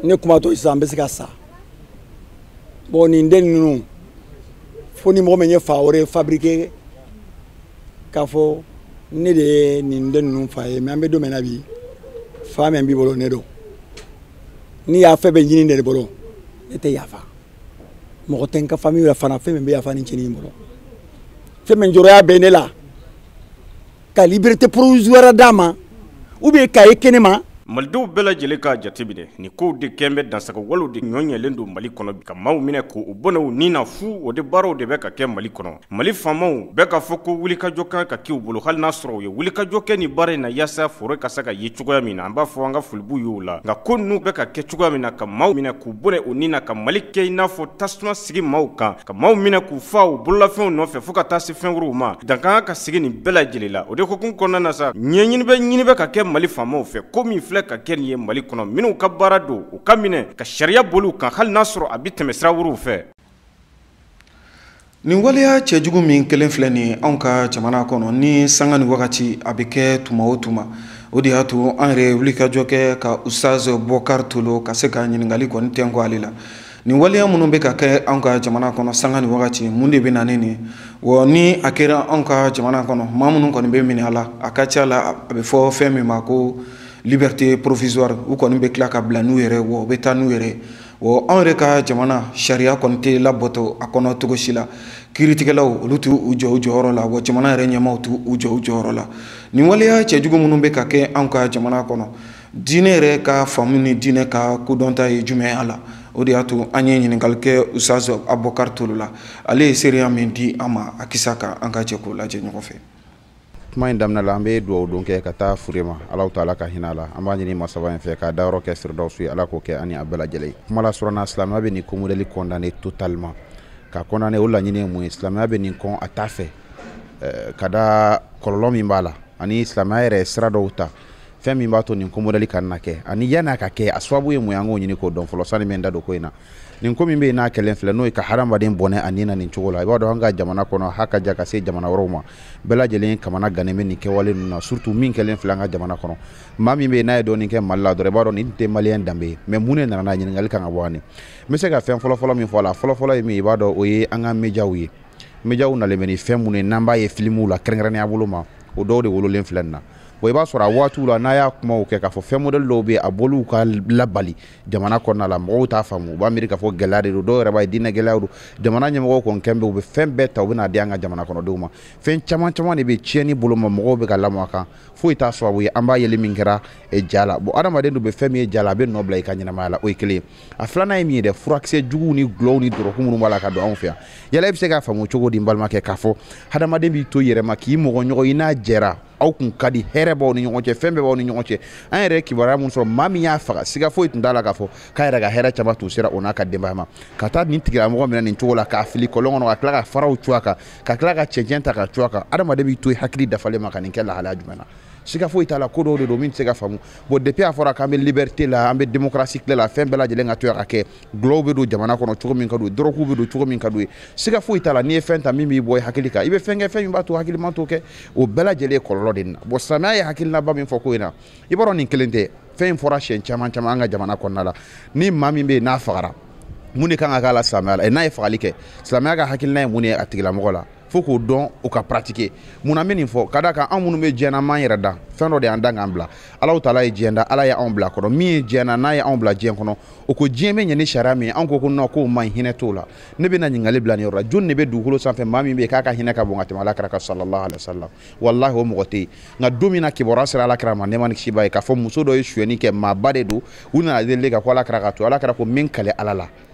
Ne kuma to sisan, n bɛ se ka sa. Bon, nin den ninnu, fo ni mɔgɔ min ye fa wɛrɛ fabriqué k'a fɔ ne de ye nin den ninnu fa ye. Mais an bɛ don min na bi, fa min b'i bolo, ne don. N'i y'a fɛn bɛɛ ɲini ne de bolo, ne tɛ yafa. Mɔgɔ tɛ n ka famille la fana fɛn min bɛ yafa ni cɛnin in bolo. Fɛn min jɔrɔya bɛ ne la, ka liberté provisoire d'a ma ou bien k'a ye kɛnɛ ma. Malidenw bɛɛ lajɛlen k'a jateminɛ, nin kow de kɛn bɛ dansagowalew de ɲɔ ɲɛlen don Mali kɔnɔ, ka maaw minɛ k'u bɔnɛw ni na fu. O de baaraw de bɛ ka kɛ Mali kɔnɔ. Mali faamaw bɛɛ k'a fɔ ko wulikajɔ kan ka k'u bolo, hali n'a sɔrɔ u ye wulikajɔ kɛ nin baara in na yaasa foro ka se ka ye cogoya min na. An b'a fɔ an ka folibu y'o la, nka ko ninnu bɛ ka kɛ cogoya min na, ka maaw minɛ k'u bɔnɛ u ni na, ka Mali kɛ i n'a fɔ tasuma sigi maaw kan, ka maaw minɛ k'u fa u bololafɛnw nɔfɛ fo ka taa se fɛn wɛrɛw ma, dankan ka sigi nin bɛɛ lajɛlen la. O de hukumu kɔnɔna na sa, ɲɛɲini bɛ ɲini bɛ ka kɛ Mali faamaw fɛ, ko min filɛ ka kɛ nin ye Mali kɔnɔ, minnu ka baara don, u ka minɛ ka sariya boli u kan, hali n'a sɔrɔ a bɛ tɛmɛ sira wɛrɛw fɛ. Nin waleya cɛjugu min kelen filɛ nin ye anw ka jamana kɔnɔ ni sanga ni wagati, a bɛ kɛ tuma o tuma, o de y'a to an yɛrɛ wulikajɔ kɛ ka Ustaz Bɔkari Tolo ka se ka ɲininkali kɔni tɛnku ale la. Nin waleya minnu bɛ ka kɛ anw ka jamana kɔnɔ sanga ni wagati, mun de bɛ na ni nin wa? Ni a kɛra anw ka jamana kɔnɔ, maa minnu kɔni bɛ minɛ a la, a ka ca la, a bɛ fɔ fɛn min ma ko liberté provisoire, u kɔni bɛ tila ka bila n'u yɛrɛ wa, u bɛ taa n'u yɛrɛ. Wa anw yɛrɛ ka jamana sariya kɔni tɛ labɔtɔ a kɔnɔ cogo si la. Kiiritigɛlaw olu t'u jɔ u jɔyɔrɔ la, wa jamana yɛrɛ ɲɛmaaw t'u jɔ u jɔyɔrɔ la. Nin waleya cɛjugu minnu bɛ ka kɛ anw ka jamana kɔnɔ, diinɛ yɛrɛ ka faamu ni diinɛ ka kodɔnta ye jumɛn a la? O de y'a to an ye ɲininkali kɛ Ustaz Abubakar Tolo la. Ale ye seereya min di an ma a kisa kan, an ka jɛ k'o lajɛ ɲɔgɔn fɛ. Kuma in daminɛ la, an bɛ dugawu don kɛ ka taa fure ma, Ala taala ka hinɛ a la. An b'a ɲini masaba in fɛ k'a dayɔrɔ kɛ Firdawusu ye, Ala k'o kɛ ani a bɛɛ lajɛlen. Kuma la surana, silamɛya bɛ nin ko modèle condamné totalement. Ka condamné, o laɲini ye mun ye? Silamɛya bɛ nin kɔn, a t'a fɛ ka da kɔlɔlɔ min b'a la, ani silamɛya yɛrɛ sira dɔw ta, fɛn min b'a to nin ko modèle ka na kɛ, ani yanni a ka kɛ, a sababu ye mun ye, an k'o ɲini k'o dɔn fɔlɔ sani bɛ n da don ko in na. Nin ko min bɛ yen n'a kɛlen filɛ, n'o ye ka hadamaden bɔnɛ a nin na nin cogo la, i b'a dɔn an ka jamana kɔnɔ ha ka ja ka se jamana wɛrɛw ma, bɛɛ lajɛlen kamana gannen bɛ nin kɛwale ninnu na, surtout min kɛlen filɛ an ka jamana kɔnɔ. Maa min bɛ yen n'a ye dɔɔnin kɛ Mali la dɔrɔn, i b'a dɔn nin tɛ maliyɛn danbe ye. Mais mun de nana n'a ɲininkali kan ka bɔ an ni? N bɛ se ka fɛn fɔlɔ-fɔlɔ min fɔ a la, fɔlɔ-fɔlɔ ye min ye, i b'a dɔn o ye an ka médiaw ye. Médiaw nalen bɛ ni fɛn minnu ye n'an b'a ye filimuw la kɛrɛnkɛrɛnnenya bolo ma, o dɔw de wololen filɛ nin na. Bon, i b'a sɔrɔ a waatiw la, n'a y'a kumaw kɛ k'a fɔ fɛn modèle dɔw bɛ yen, a bɔliw ka labali jamana kɔnɔna la, mɔgɔw t'a faamu, u b'a miiri k'a fɔ gɛlɛya de don, dɔw yɛrɛ b'a ye diinɛ gɛlɛya don. Jamana ɲɛmɔgɔw kɔni kɛn bɛ, u bɛ fɛn bɛɛ ta, u bɛ n'a di an ka jamana kɔnɔdenw ma. Fɛn caman caman de bɛ tiɲɛni bolo ma, mɔgɔw bɛ ka lamɔ a kan, foyi t'a sababu ye, an b'a yeli min kɛra ja la. Bon, adamaden dun bɛ fɛn min ye ja la, a bɛ nɔ bila i ka ɲɛnamaya la, o ye kelen ye. A filanan ye min ye dɛ, furakisɛ juguw ni gulɔw ni dɔrɔgu minnu b'a la ka don anw fɛ yan, yala e bɛ se k'a faamu cogo di, n balimakɛ, k'a fɔ hadamaden b'i to i yɛrɛ ma k'i mɔgɔ ɲɔgɔn i n'a jɛra, aw kun ka di, hɛrɛ b'aw ni ɲɔgɔn cɛ, fɛn bɛɛ b'aw ni ɲɔgɔn cɛ. An yɛrɛ kibaruya mun sɔrɔ, maa min y'a faga, siga foyi tun t'a la k'a fɔ k'a yɛrɛ ka hɛrɛ caman tun sera o n'a ka denbaya ma, ka taa nin tigilamɔgɔ minɛ nin cogo la, k'a fili kɔlɔn kɔnɔ, ka tila ka faraw cu a kan, ka tila ka cɛncɛn ta ka cu a kan. Adamaden b'i to i hakili dafalen ma ka nin kɛ lahalaya jumɛn na? Siga foyi t'a la, ko dɔw de don min tɛ se ka faamu. Bon, depuis a fɔra k'an bɛ liberté la, an bɛ démocratie tile la, fɛn bɛɛ lajɛlen ka to yan ka kɛ, gulɔw bɛ don jamana kɔnɔ cogo min ka d'u ye, dɔrɔguw bɛ don cogo min ka d'u ye, siga foyi t'a la, n'i ye fɛn ta min b'i bɔ i hakili kan, i bɛ fɛn kɛ fɛn min b'a to hakilima t'o kɛ, o bɛɛ lajɛlen ye kɔlɔlɔ de na. Bon, silamɛya ye hakilinaba min fɔ ko in na, i b'a dɔn nin kelen tɛ, fɛn in fɔra siɲɛ caman caman an ka jamana kɔnɔna la. Ni maa min bɛ yen n'a fagara, mun de kan ka k'a la silamɛya la? N'a ye fagali kɛ, silamɛya ka hakilina ye mun ye a tigilamɔgɔ la? Fo k'o dɔn, o ka pratiquer. Mun na n bɛ nin fɔ? Ka d'a kan anw minnu bɛ diɲɛ na, an m'an yɛrɛ dan, fɛn dɔ de y'an dan k'an bila. Alahu taala ye diɲɛ da, Ala ye anw bila kɔrɔ. Min ye diɲɛ na, n'a ye anw bila diɲɛ kɔnɔ, o ko diɲɛ bɛ ɲɛ ni sariya min ye, anw ko ko non, k'o man ɲi, hinɛ t'o la. Ne bɛna ɲininkali bila nin yɔrɔ la, jɔnni de bɛ dugukolo sanfɛ maa min bɛ yen k'a ka hinɛ ka bon ka tɛmɛ Ala kira kan sallallahu alaihi wa sallam? Walahi o mɔgɔ tɛ yen. Nka don min na kibaruya sera Ala kira ma, nɛɛma ni kisi b'a ye, k'a fɔ muso dɔ ye sonyɛni kɛ, maaba de don, u nana delili kɛ ko Ala kira ka to, Ala kira ko min kale Ala la,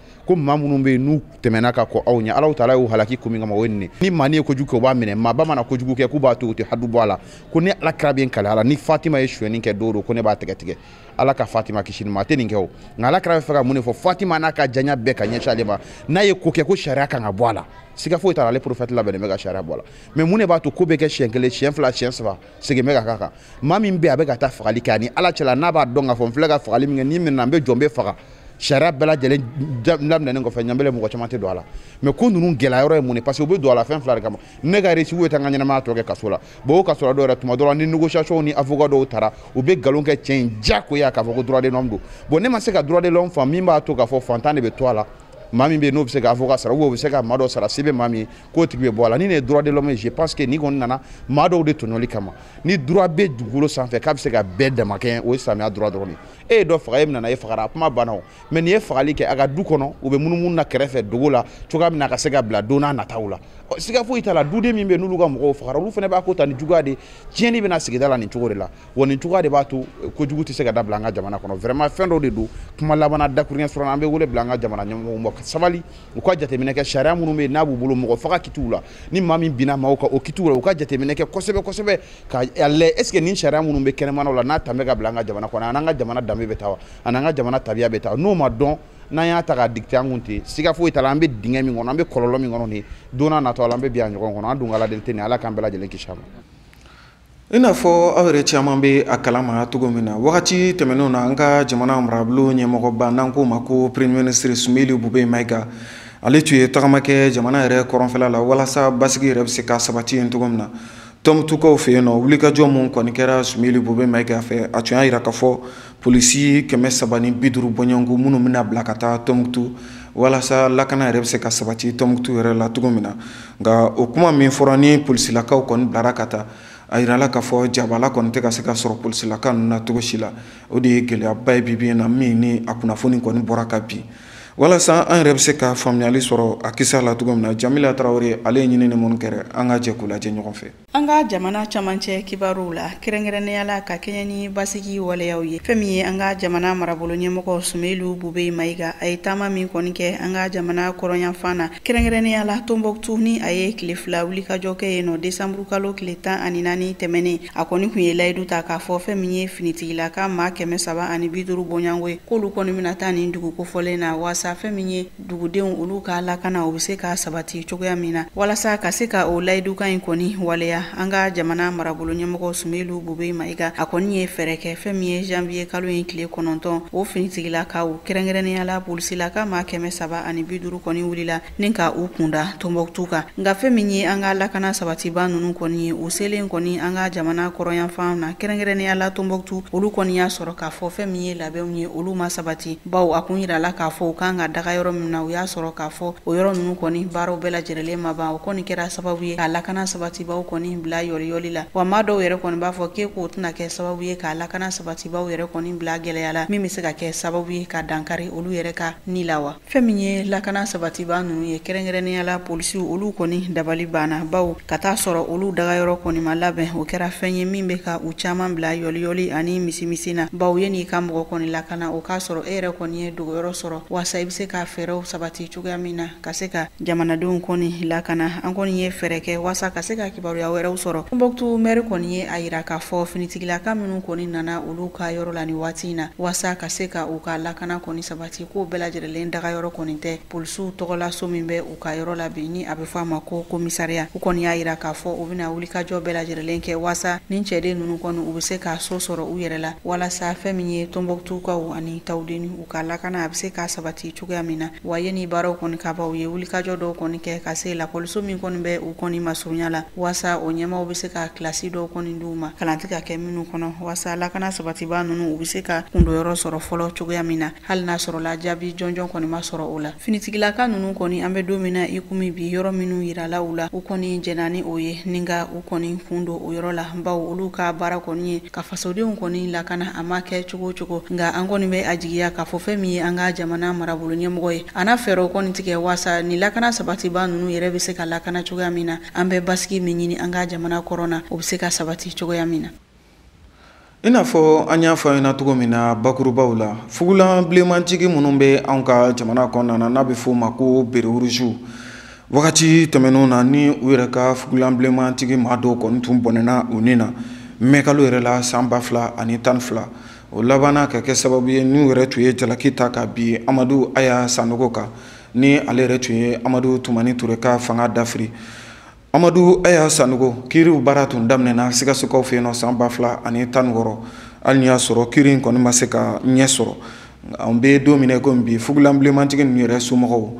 ko maa minnu bɛ yen n'u tɛmɛna ka kɔ aw ɲɛ, Alahu taala y'u halaki kun min kama, o ye nin ye. Ni maa ye kojugu kɛ, u b'a minɛ. Maaba mana kojugu kɛ, k'u b'a to, u tɛ hadu bɔ a la. Ko ni Ala kira bɛ n kale Ala, ni Fatima ye sonyɛni kɛ don o don, ko ne b'a tɛgɛ tigɛ. Ala ka Fatima kisi nin ma, a tɛ nin kɛ o. Nka Ala kira bɛ fɛ ka mun de fɔ? Fatima n'a ka janya bɛɛ ka ɲɛsin ale ma, n'a ye ko kɛ ko sariya kan ka bɔ a la, siga foyi t'a la, ale prophète labɛnnen bɛ ka sariya bɔ a la. Mais mun de b'a to ko bɛ kɛ siɲɛ kelen, siɲɛ fila, siɲɛ saba, segin bɛ ka k'a kan? Maa min bɛ yen a bɛ ka taa fagali kɛ, ani Ala cɛla, n'a b'a dɔn k'a fɔ n filɛ ka fagali min kɛ, ni minɛ n bɛ jɔ n bɛ faga, sariya bɛɛ lajɛlen daminɛnen kɔfɛ, ɲanbele mɔgɔ caman tɛ don a la. Mais ko ninnu gɛlɛya yɔrɔ ye mun ye? Parce que u bɛ don a la fɛn fila de kama. Ne ka réussite bɛ taa n ka ɲɛnamaya tɔ kɛ kaso la. Bon, o kaso la dɔw yɛrɛ, tuma dɔ la ni négociation ni avocat dɔw taara, u bɛ nkalon kɛ cɛ in diyagoya k'a fɔ ko droit de l'homme don. Bon, ne ma se ka droit de l'homme faamu min b'a to k'a fɔ fantan de bɛ to a la, maa min bɛ yen n'o bɛ se ka avocat sara, ou bien o bɛ se ka maa dɔ sara, se bɛ maa min ye k'o tigi bɛ bɔ a la. Ni nin ye droit de l'homme ye, je pense que ni kɔni nana maa dɔw de tɔɲɔli kama. Ni droit bɛ dugukolo sanfɛ k'a bɛ se ka bɛɛ damakɛɲɛ, o ye silamɛya droit dɔrɔn de ye. E ye dɔ faga, e minɛna, e fagara, a kuma banna o. Mais nin ye fagali kɛ a ka du kɔnɔ, u bɛ munumunu na kɛrɛfɛ dogo la cogoya min na a ka se ka bila don n'a nataw la. Siga foyi t'a la, duden min bɛ yen n'olu ka mɔgɔw fagara, olu fana b'a ko ta ni juguya de ye. Tiɲɛni bɛna sigida la nin cogo de la, wa nin cogoya de b'a to kojugu tɛ se ka dabila an ka jamana kɔnɔ. Vraiment fɛn dɔw de don, kuma laban na dakuruɲɛ surunya, an bɛ wele bila an ka jamana ɲɛmɔgɔw ma, sabali, u ka jateminɛ kɛ sariya minnu bɛ yen n'a b'u bolo, mɔgɔ faga kitiw la, ni maa min binna maaw kan o kitiw la, u ka jateminɛ kɛ kosɛbɛ kosɛbɛ, ka a lajɛ est ce que nin sariya minnu bɛ kɛnɛmanaw la n'a tan bɛ ka bila an ka jamana kɔnɔ, a n'an ka jamana danbe bɛ taa wa, a n'an ka jamana tabiya bɛ taa? N'o ma dɔn, n'an y'a ta k'a dicter an kun ten, siga foyi t'a la, an bɛ dingɛ min kɔnɔ, an bɛ kɔlɔlɔ min kɔnɔ nin don n'a nataw la, an bɛ bin a ɲɔgɔn kɔnɔ. An dun ka Ala deli tɛ nin, Ala k'an bɛɛ lajɛlen kisi a ma. I n'a fɔ aw yɛrɛ caman bɛ a kalama cogo min na, wagati tɛmɛnenw na, an ka jamana marabolo ɲɛmɔgɔba, n'an k'o ma ko premier ministre Soumeylou Boubèye Maïga, ale tun ye tagama kɛ jamana yɛrɛ kɔrɔnfɛla la walasa basigi yɛrɛ bɛ se ka sabati yen cogo min na. Tɔnbutukaw fɛ yen nɔ, wulikajɔ mun kɔni kɛra Soumeylou Boubèye Maïga fɛ, a tun y'a jira k'a fɔ polisi 350 bɔɲɔgɔnko minnu bɛna bila ka taa Tɔnbukutu walasa lakana yɛrɛ bɛ se ka sabati Tɔnbukutu yɛrɛ la cogo min na. Nka o kuma min fɔra, ni polisilakaw kɔni bilara ka taa, a yirala k'a fɔ jabala kɔni tɛ ka se ka sɔrɔ polisilaka ninnu na cogo si la. O de ye gɛlɛyaba ye bi bi in na, min ni a kunnafoni kɔni bɔra ka bin. Walasa an yɛrɛ bɛ se ka faamuyali sɔrɔ a kisa la cogo min na, Jamila Tarawele ale ye ɲinini minnu kɛra, an ka jɛ k'u lajɛ ɲɔgɔn fɛ. An ka jamana camancɛ kibaruw la, kɛrɛnkɛrɛnnenya la ka kɛɲɛ ni basigi waleyaw ye, fɛn min ye an ka jamana marabolo ɲɛmɔgɔ Sumelu Bubey Mayiga, a ye taama min kɔni kɛ an ka jamana kɔrɔnyanfan na, kɛrɛnkɛrɛnnenya la Tombouctou, ni a ye tile 2 wulikajɔ kɛ yen nɔ desanburu kalo tile 14 tɛmɛnen. A kɔni tun ye layidu ta k'a fɔ fɛn min ye finitigilaka maa 350 bɔɲɔgɔnko ye, k'olu kɔni bɛna taa nin dugu kofɔlen na waasa fɛn min ye dugudenw olu ka lakana, o bɛ se ka sabati cogoya min na. Walasa ka se ka o layidukan in kɔni waleya, an ka jamana marabolo ɲɛmɔgɔ Sumelu Bubey Mayiga, a kɔni ye fɛɛrɛ kɛ fɛn min ye janvier kalo in tile 9, o finitigilakaw, kɛrɛnkɛrɛnnenya la polisilaka maa 350 kɔni wulila ni ka u kunda Tombouctou kan. Nka fɛn min ye an ka lakana sabatiba ninnu kɔni ye, u selen kɔni an ka jamana kɔrɔnyanfan na, kɛrɛnkɛrɛnnenya la Tombouctou, olu kɔni y'a sɔrɔ k'a fɔ fɛn min ye labɛnw ye, olu ma sabati, bawo a kun yirala k'a fɔ u kan ka daga yɔrɔ min na, u y'a sɔrɔ k'a fɔ o yɔrɔ ninnu kɔni baaraw bɛɛ lajɛlen ma ban. O kɔni kɛra sababu ye ka lakana sabatibaw kɔni bila yɔliyɔli la. Wa maa dɔw yɛrɛ kɔni b'a fɔ k'e k'o tɛna kɛ sababu ye ka lakana sabatibaw yɛrɛ kɔni bila gɛlɛya la, min bɛ se ka kɛ sababu ye ka dankari olu yɛrɛ ka ni la wa. Fɛn min ye lakana sabatiba ninnu ye, kɛrɛnkɛrɛnnenya la polisiw, olu kɔni dabali banna, bawo ka taa sɔrɔ olu dagayɔrɔ kɔni ma labɛn. O kɛra fɛn ye min bɛ ka u caman bila yɔliyɔli ani misimisi na, bawo yanni i ka mɔgɔ kɔni lakana, o k'a sɔrɔ e yɛrɛ kɔni ye dogoyɔrɔ sɔrɔ waasa i bɛ se ka fɛɛrɛw sabati cogoya min na ka se ka jamanadenw kɔni lakana. An kɔni ye fɛɛrɛ kɛ waasa ka se ka kibaruya wɛrɛw sɔrɔ. Tombouctou maire kɔni ye a yira k'a fɔ finitigilaka minnu kɔni nana olu ka yɔrɔ la nin waati in na waasa ka se ka u ka lakana kɔni sabati, k'o bɛɛ lajɛlen dagayɔrɔ kɔni tɛ polisiw tɔgɔla so min bɛ u ka yɔrɔ la bi, ni a bɛ fɔ a ma ko commissariat. U kɔni y'a yira k'a fɔ u bɛna wulikajɔ bɛɛ lajɛlen kɛ waasa nin cɛden ninnu kɔni u bɛ se ka so sɔrɔ u yɛrɛ la, walasa fɛn min ye Tombouctoukaw ani Tawudeni u ka lakana a bɛ se ka sabati cogoya min na. Wa yanni baaraw kɔni ka ban, u ye wulikajɔ dɔw kɔni kɛ ka se lakɔliso min kɔni bɛ u kɔni masurunya la, waasa o ɲɛmaaw bɛ se ka kilasi dɔw kɔni d'u ma kalan tɛ ka kɛ minnu kɔnɔ, waasa lakana sabatiba ninnu u bɛ se ka kundoyɔrɔ sɔrɔ fɔlɔ cogoya min na, hali n'a sɔrɔla jaabi jɔnjɔn kɔni ma sɔrɔ o la. Finitigilaka ninnu kɔni, an bɛ don min na i komi bi, yɔrɔ minnu yirala u la, u kɔni jɛnna ni o ye, ni ka u kɔni kun don o yɔrɔ la, bawo olu ka baara kɔni ye ka fasodenw kɔni lakana, a ma kɛ cogo o cogo. Nka an kɔni bɛ a jigiya k'a fɔ fɛn min ye an ka jamana marabolo ɲɛmɔgɔ ye, a n'a fɛɛrɛw kɔni tigɛ waasa ni lakana sabatiba ninnu yɛrɛ bɛ se ka lakana cogoya min na, an bɛ basigi min ɲini an ka jamana kɔrɔn na, o bɛ se ka sabati cogoya min na. I n'a fɔ an y'a fɔ aw ɲɛna cogo min na bakurubaw la, fugulan bilenmantigi minnu bɛ anw ka jamana kɔnɔna na, n'a bɛ f'o ma ko bere rouge, wagati tɛmɛnenw na ni u yɛrɛ ka fugulan bilenmantigi maa dɔw kɔni tun bɔnɛna u ni na mɛkalo yɛrɛ la san 2012, o labanna ka kɛ sababu ye n'u yɛrɛ tun ye jalaki ta ka bin Amadu Aya Sanogo kan, ni ale yɛrɛ tun ye Amadu Tumani Ture ka fanga dafiri. Amadu Aya Sanogo kiiriw baara tun daminɛna Sikasokaw fɛ yen nɔ san 2016, hali n'i y'a sɔrɔ kiiri in kɔni ma se ka ɲɛ sɔrɔ. An bɛ don min na i komi bi, fugulan bilenmantigi ninnu yɛrɛ somɔgɔw,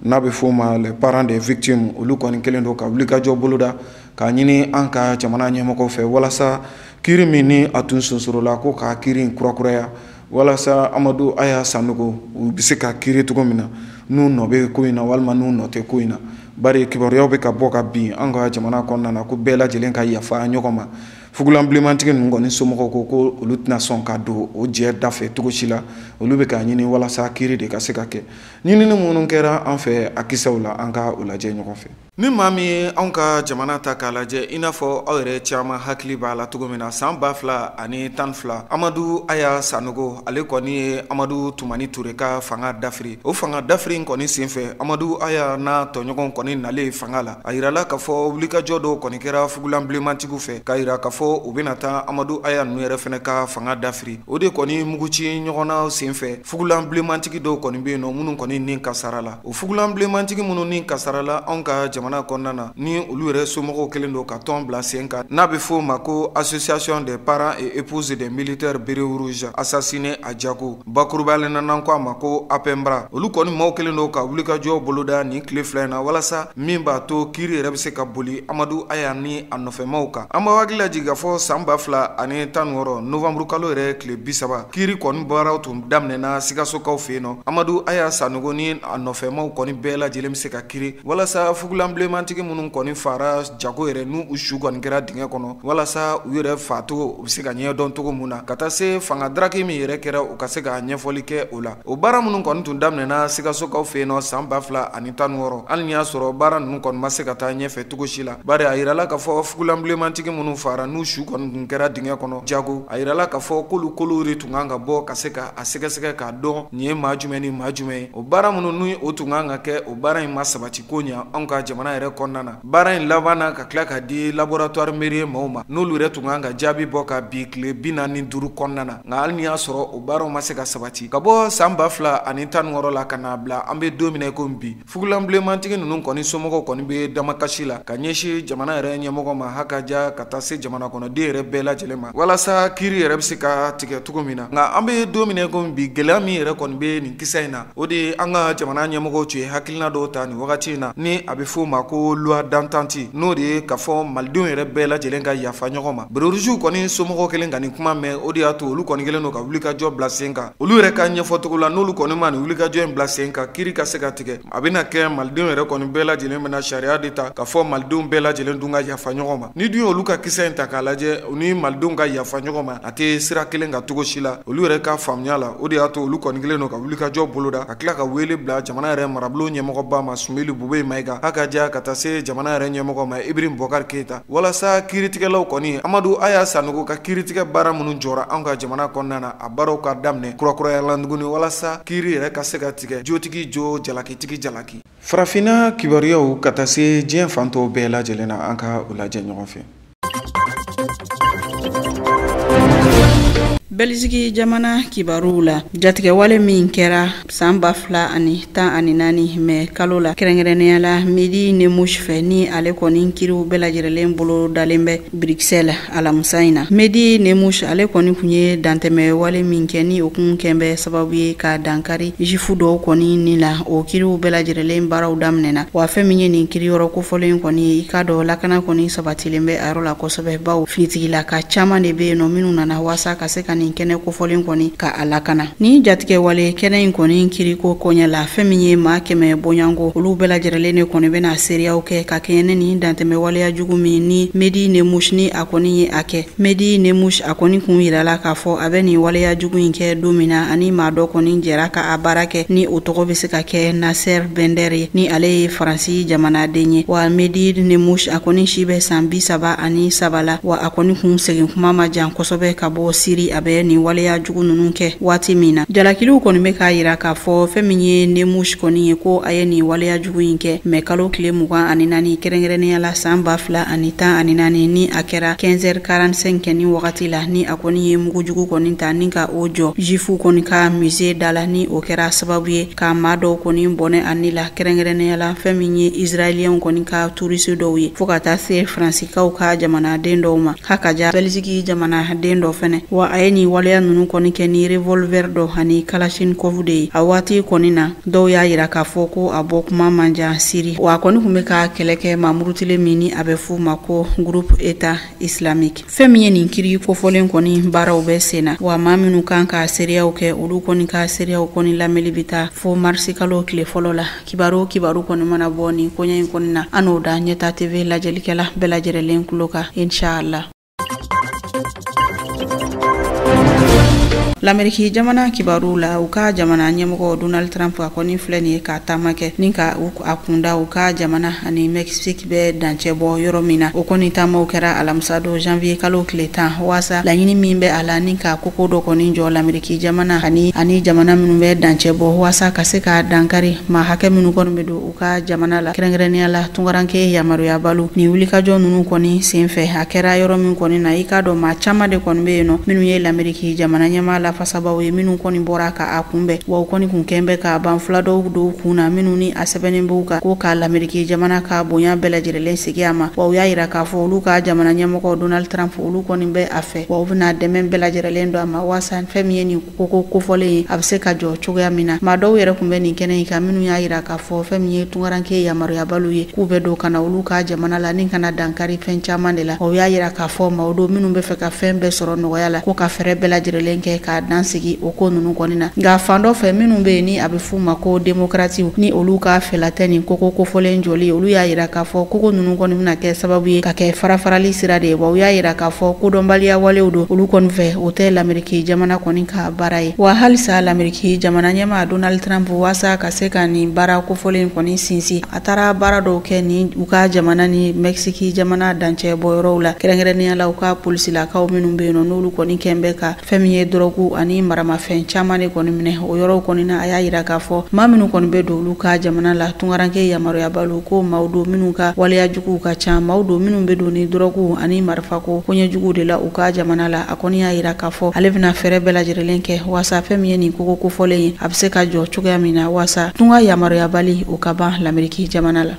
n'a bɛ f'o ma les parents des victimes, olu kɔni kɛlen don ka wulikajɔ boloda k'a ɲini an ka jamana ɲɛmɔgɔw fɛ walasa kiiri min ni a tun sonsorola ko k'a kiiri in kurakuraya, walasa Amadu Aya Sanogo u bɛ se ka kiiri cogo min na, n'u nɔ bɛ ko in na walima n'u nɔ tɛ ko in na. Bari kibaruyaw bɛ ka bɔ ka bin an ka jamana kɔnɔna na ko bɛɛ lajɛlen ka yafa ɲɔgɔn ma. Fugulan bilenmantigi ninnu kɔni somɔgɔw ko ko olu tɛna sɔn ka don o jɛ da fɛ cogo si la, olu bɛ k'a ɲini walasa kiiri de ka se ka kɛ. Ɲinini minnu kɛra an fɛ a kisɛw la, an ka o lajɛ ɲɔgɔn fɛ. Ni maa min ye anw ka jamana ta k'a lajɛ, i n'a fɔ aw yɛrɛ caman hakili b'a la cogo min na, san 2012 Amadu Aya Sanogo ale kɔni ye Amadu Tumani Ture ka fanga dafiri. O fanga dafiri in kɔni senfɛ, Amadu Aya n'a tɔɲɔgɔn kɔni nalen fanga la, a yirala k'a fɔ wulikajɔ dɔw kɔni kɛra fugulan bilenmantigiw fɛ k'a yira k'a fɔ u bɛna taa Amadu Aya ninnu yɛrɛ fɛnɛ ka fanga dafiri. O de kɔni muguci ɲɔgɔnna senfɛ, fugulan bilenmantigi dɔw kɔni bɛ yen nɔ minnu kɔni ni kasara la. O fugulan bilenmantigi minnu ni kasara la anw ka jamana kɔnɔna na, ni olu yɛrɛ somɔgɔw kɛlen don ka tɔn bila sen kan, n'a bɛ f'o ma ko association des parents et épouses des militaires bérets rouges assassinés à Diago, bakurubalen na n'an ko a ma ko APEMBRA. Olu kɔni maaw kɛlen don ka wulikajɔ boloda nin tile fila in na walasa min b'a to kiiri yɛrɛ bɛ se ka boli Amadu Aya ni a nɔfɛmaw kan. An b'a hakili lajigin k'a fɔ san 2016 novembre kalo yɛrɛ tile 30 kiiri kɔni baaraw tun daminɛna Sikasokaw fɛ yen nɔ. Amadu Aya Sanogo ni a nɔfɛmaw kɔni bɛɛ lajɛlen bɛ se ka kiiri walasa fugulan bilenmantigi minnu kɔni fara jago yɛrɛ n'u u su kɔni kɛra dingɛ kɔnɔ, walasa u yɛrɛ facogo u bɛ se ka ɲɛdɔn cogo mun na, ka taa se fanga daraki min yɛrɛ kɛra u ka se ka ɲɛfɔli kɛ o la. O baara minnu kɔni tun daminɛna Sikasokaw fɛ yen nɔ san 2016, hali n'i y'a sɔrɔ baara ninnu kɔni ma se ka taa ɲɛfɛ cogo si la, bari a yirala k'a fɔ fugulan bilenmantigi minnu fara n'u su kɔni tun kɛra dingɛ kɔnɔ jago, a yirala k'a fɔ k'olu kolow de tun kan ka bɔ ka se ka a sɛgɛsɛgɛ k'a dɔn nin ye maa jumɛn ni maa jumɛn ye. O baara minnu ni o tun kan ka kɛ, o baara in ma sabati ko ɲa anw ka jamana yɛrɛ kɔnɔna na. Baara in laban na ka tila ka di laboratoire mairie maaw ma, n'olu yɛrɛ tun kan ka jaabi bɔ ka bi tile 45 kɔnɔna na. Nka hali n'i y'a sɔrɔ o baaraw ma se ka sabati ka bɔ san 2016 la ka n'a bila an bɛ don min na i komi bi, fugulan bilenmantigi ninnu kɔni somɔgɔw kɔni bɛ damakasi la ka ɲɛsin jamana yɛrɛ ɲɛmɔgɔ ma hakaja ka taa se jamana kɔnɔden yɛrɛ bɛɛ lajɛlen ma, walasa kiiri yɛrɛ bɛ se ka tigɛ cogo min na. Nka an bɛ don min na i komi bi, gɛlɛya min yɛrɛ kɔni bɛ nin kisa in na, o de ye an ka jamana ɲɛmɔgɔw tun ye hakilina dɔw ta nin wagati in na, ni a bɛ f'o ma ko loi d'entente, n'o de ye k'a fɔ malidenw yɛrɛ bɛɛ lajɛlen ka yafa ɲɔgɔn ma. Béret-rougew kɔni somɔgɔw kɛlen ka nin kuma mɛn, o de y'a to olu kɔni kɛlen don ka wulikajɔ bila sen kan. Olu yɛrɛ ka ɲɛfɔcogo la, n'olu kɔni ma nin wulikajɔ in bila sen kan, kiiri ka se ka tigɛ, a bɛna kɛ malidenw yɛrɛ kɔni bɛɛ lajɛlen bɛna sariya de ta k'a fɔ malidenw bɛɛ lajɛlen dun ka yafa ɲɔgɔn ma. Ni dun ye olu ka kisa in ta k'a lajɛ, u ni malidenw ka yafa ɲɔgɔn ma, a tɛ sira kelen kan cogo si la. Olu yɛrɛ ka faamuya la, o de y'a to olu kɔni kɛlen don ka wulikajɔ boloda ka tila ka wele bila jamana yɛrɛ marabolo ɲɛmɔgɔba ma Soumeylou Boubèye Maïga, hakaja ka taa se jamana yɛrɛ ɲɛmɔgɔ ma Ibrahim Boubacar Keïta, walasa kiiritigɛlaw kɔni Amadu Aya Sanogo ka kiiritigɛ baara minnu jɔra anw ka jamana kɔnɔna na, a baaraw ka daminɛ kurakuraya la tuguni, walasa kiiri yɛrɛ ka se ka tigɛ jotigi jo, jalakitigi jalaki. Farafinna kibaruyaw ka taa se diɲɛ fan tɔw bɛɛ lajɛlen na, an ka u lajɛ ɲɔgɔn fɛ. Belgique jamana kibaruw la, jatigɛwale min kɛra san 2014 mɛ kalo la, kɛrɛnkɛrɛnnenya la Mehdi Nemmouche fɛ, ni ale kɔni kiriw bɛɛ lajɛlen bolo dalen bɛ Bruxelles alamisa in na. Mehdi Nemmouche ale kɔni kun ye dantɛmɛ wale min kɛ, ni o kun kɛn bɛ sababu ye ka dankari jufu dɔw kɔni ni la, o kiriw bɛɛ lajɛlen baaraw daminɛna. Wa fɛn min ye nin kiriyɔrɔ kofɔlen kɔni ye, i k'a dɔn lakana kɔni sabatilen bɛ a yɔrɔ la kosɛbɛ, bawo finitigilaka caman de bɛ yen nɔ minnu nana waasa ka se ka nin kɛnɛ kofɔlen kɔni ka a lakana. Ni jatigɛ wale kɛnɛ in kɔni kiriko koɲɛ la, fɛn min ye maa 100 bɔɲɔgɔnko, olu bɛɛ lajɛlen de kɔni bɛna seereyaw kɛ ka kɛɲɛ ni nin dantɛmɛ waleya jugu min ni Mehdi Nemmouche ni a kɔni ye a kɛ. Mehdi Nemmouche a kɔni kun yirala k'a fɔ a bɛ nin waleya jugu in kɛ don min na, ani maa dɔ kɔni jɛra ka a baara kɛ, ni o tɔgɔ bɛ se ka kɛ Nasser Bender ye, ni ale ye Faransi jamanaden ye. Wa Mehdi Nemmouche a kɔni si bɛ san 33 la, wa a kɔni kun segin kuma ma jan kosɛbɛ ka bɔ Siri a bɛ nin waleya jugu ninnu kɛ waati min na. Jalakiliw kɔni bɛ k'a yira k'a fɔ fɛn min ye Nemmouche kɔni ye, ko a ye nin waleya jugu in kɛ mɛ kalo tile 24, kɛrɛnkɛrɛnnenya la san 2014, ni a kɛra 15h45 kɛ ni wagati la, ni a kɔni ye mugujugu kɔni ta ni ka o jɔ jufu kɔni ka musée da la, ni o kɛra sababu ye ka maa dɔw kɔni bɔnɛ a ni la, kɛrɛnkɛrɛnnenya la fɛn min ye israéliyɛnw kɔni ka turisi dɔw ye, fo ka taa se faransikaw ka jamanaden dɔw ma, hakaja Belgique jamanaden dɔ fɛnɛ. Wa a ye nin waleya ninnu kɔni kɛ ni revolver dɔ ani kalachnikov de ye. A waati kɔni na, dɔw y'a yira k'a fɔ ko a bɔ kuma man jan Siri, wa a kɔni kun bɛ ka kɛlɛ kɛ maamurutilen min ni a bɛ f'o ma ko groupe État islamique. Fɛn min ye nin kiri kofɔlen kɔni baaraw bɛ sen na, wa maa minnu kan ka seereyaw kɛ, olu kɔni ka seereyaw kɔni lamɛnli bɛ taa fo marisi kalo tile fɔlɔ la. Kibaru kɔni mana bɔ nin koɲɛ in kɔni na, an n'o da Ɲɛta TV lajɛlikɛla bɛɛ lajɛlen tulo kan, inshallah. L'Amérique jamana kibaru la, u ka jamana ɲɛmɔgɔ Donald Trump a kɔni filɛ nin ye ka taama kɛ ni ka a kunda u ka jamana ani Mexique bɛ dancɛ bɔ yɔrɔ min na. O kɔni taamaw kɛra alamisa don janvier kalo tile 10, waasa laɲini min bɛ a la ni ka koko dɔ kɔni jɔ l'Amérique jamana ani jamana minnu bɛ dancɛ bɔ, waasa ka se ka dankari maa hakɛ minnu kɔni bɛ don u ka jamana la, kɛrɛnkɛrɛnnenya la tunkaranke yamaruya balo. Nin wulikajɔ ninnu kɔni senfɛ, a kɛra yɔrɔ min kɔni na, i k'a dɔn maa caman de kɔni bɛ yen nɔ minnu ye l'Amérique jamana ɲɛmaa la lafasabaw ye minnu kɔni bɔra ka a kunbɛn, wa u kɔni kun kɛn bɛ ka ban fila dɔw don kun na minnu ni a sɛbɛnnen b'u kan ko ka Lameriki jamana ka bonya bɛɛ lajɛlen segin a ma. Wa u y'a yira k'a fɔ olu ka jamana ɲɛmɔgɔ Donald Trump olu kɔni bɛ a fɛ, wa u bɛna dɛmɛ bɛɛ lajɛlen don a ma waasa fɛn min ye nin koko kofɔlen ye a bɛ se ka jɔ cogoya min na. Maa dɔw yɛrɛ kun bɛ nin kɛnɛ in kan minnu y'a yira k'a fɔ fɛn min ye tunkaranke yamaruyabaliw ye k'u bɛ don ka na olu ka jamana la ni kana dankari fɛn caman de la. O y'a yira k'a fɔ maaw don minnu bɛ fɛ ka fɛn bɛɛ sɔrɔ nɔgɔya la ko ka fɛɛrɛ bɛɛ lajɛlen kɛ k'a dan sigi o ko ninnu kɔni na. Nka fan dɔ fɛ minnu bɛ yen ni a bɛ f'u ma ko démocratiw ni olu ka fɛla tɛ nin koko kofɔlen jɔli, olu y'a yira k'a fɔ koko ninnu kɔni bɛna kɛ sababu ye ka kɛ farafarali sira de ye. Wa u y'a yira k'a fɔ kodɔnbaliya walew don olu kɔni fɛ, o tɛ Lameriki jamana kɔni ka baara ye. Wa halisa Lameriki jamana ɲɛmaa Donald Trump waasa ka se ka nin baara kofɔlen kɔni sinsin, a taara baara dɔw kɛ ni u ka jamana ni Mexique jamana dancɛ bɔyɔrɔw la, kɛrɛnkɛrɛnnenya la u ka polisilakaw minnu bɛ yen nɔ n'olu kɔni kɛn bɛ ka fɛn min ye dɔrɔgu ani maramafɛn caman de kɔni minɛ o yɔrɔw kɔni na. A y'a yira k'a fɔ maa minnu kɔni bɛ don olu ka jamana la tunkaranke yamaruyabaliw ko maaw don minnu ka waleya juguw ka ca, maaw don minnu bɛ don ni dɔrɔgu ani marifako koɲɛjuguw de la u ka jamana la. A kɔni y'a yira k'a fɔ ale bɛna fɛɛrɛ bɛɛ lajɛlen kɛ waasa fɛn min ye nin koko kofɔlen ye a bɛ se ka jɔ cogoya min na waasa tunga yamaruyabali o ka ban Lameriki jamana la.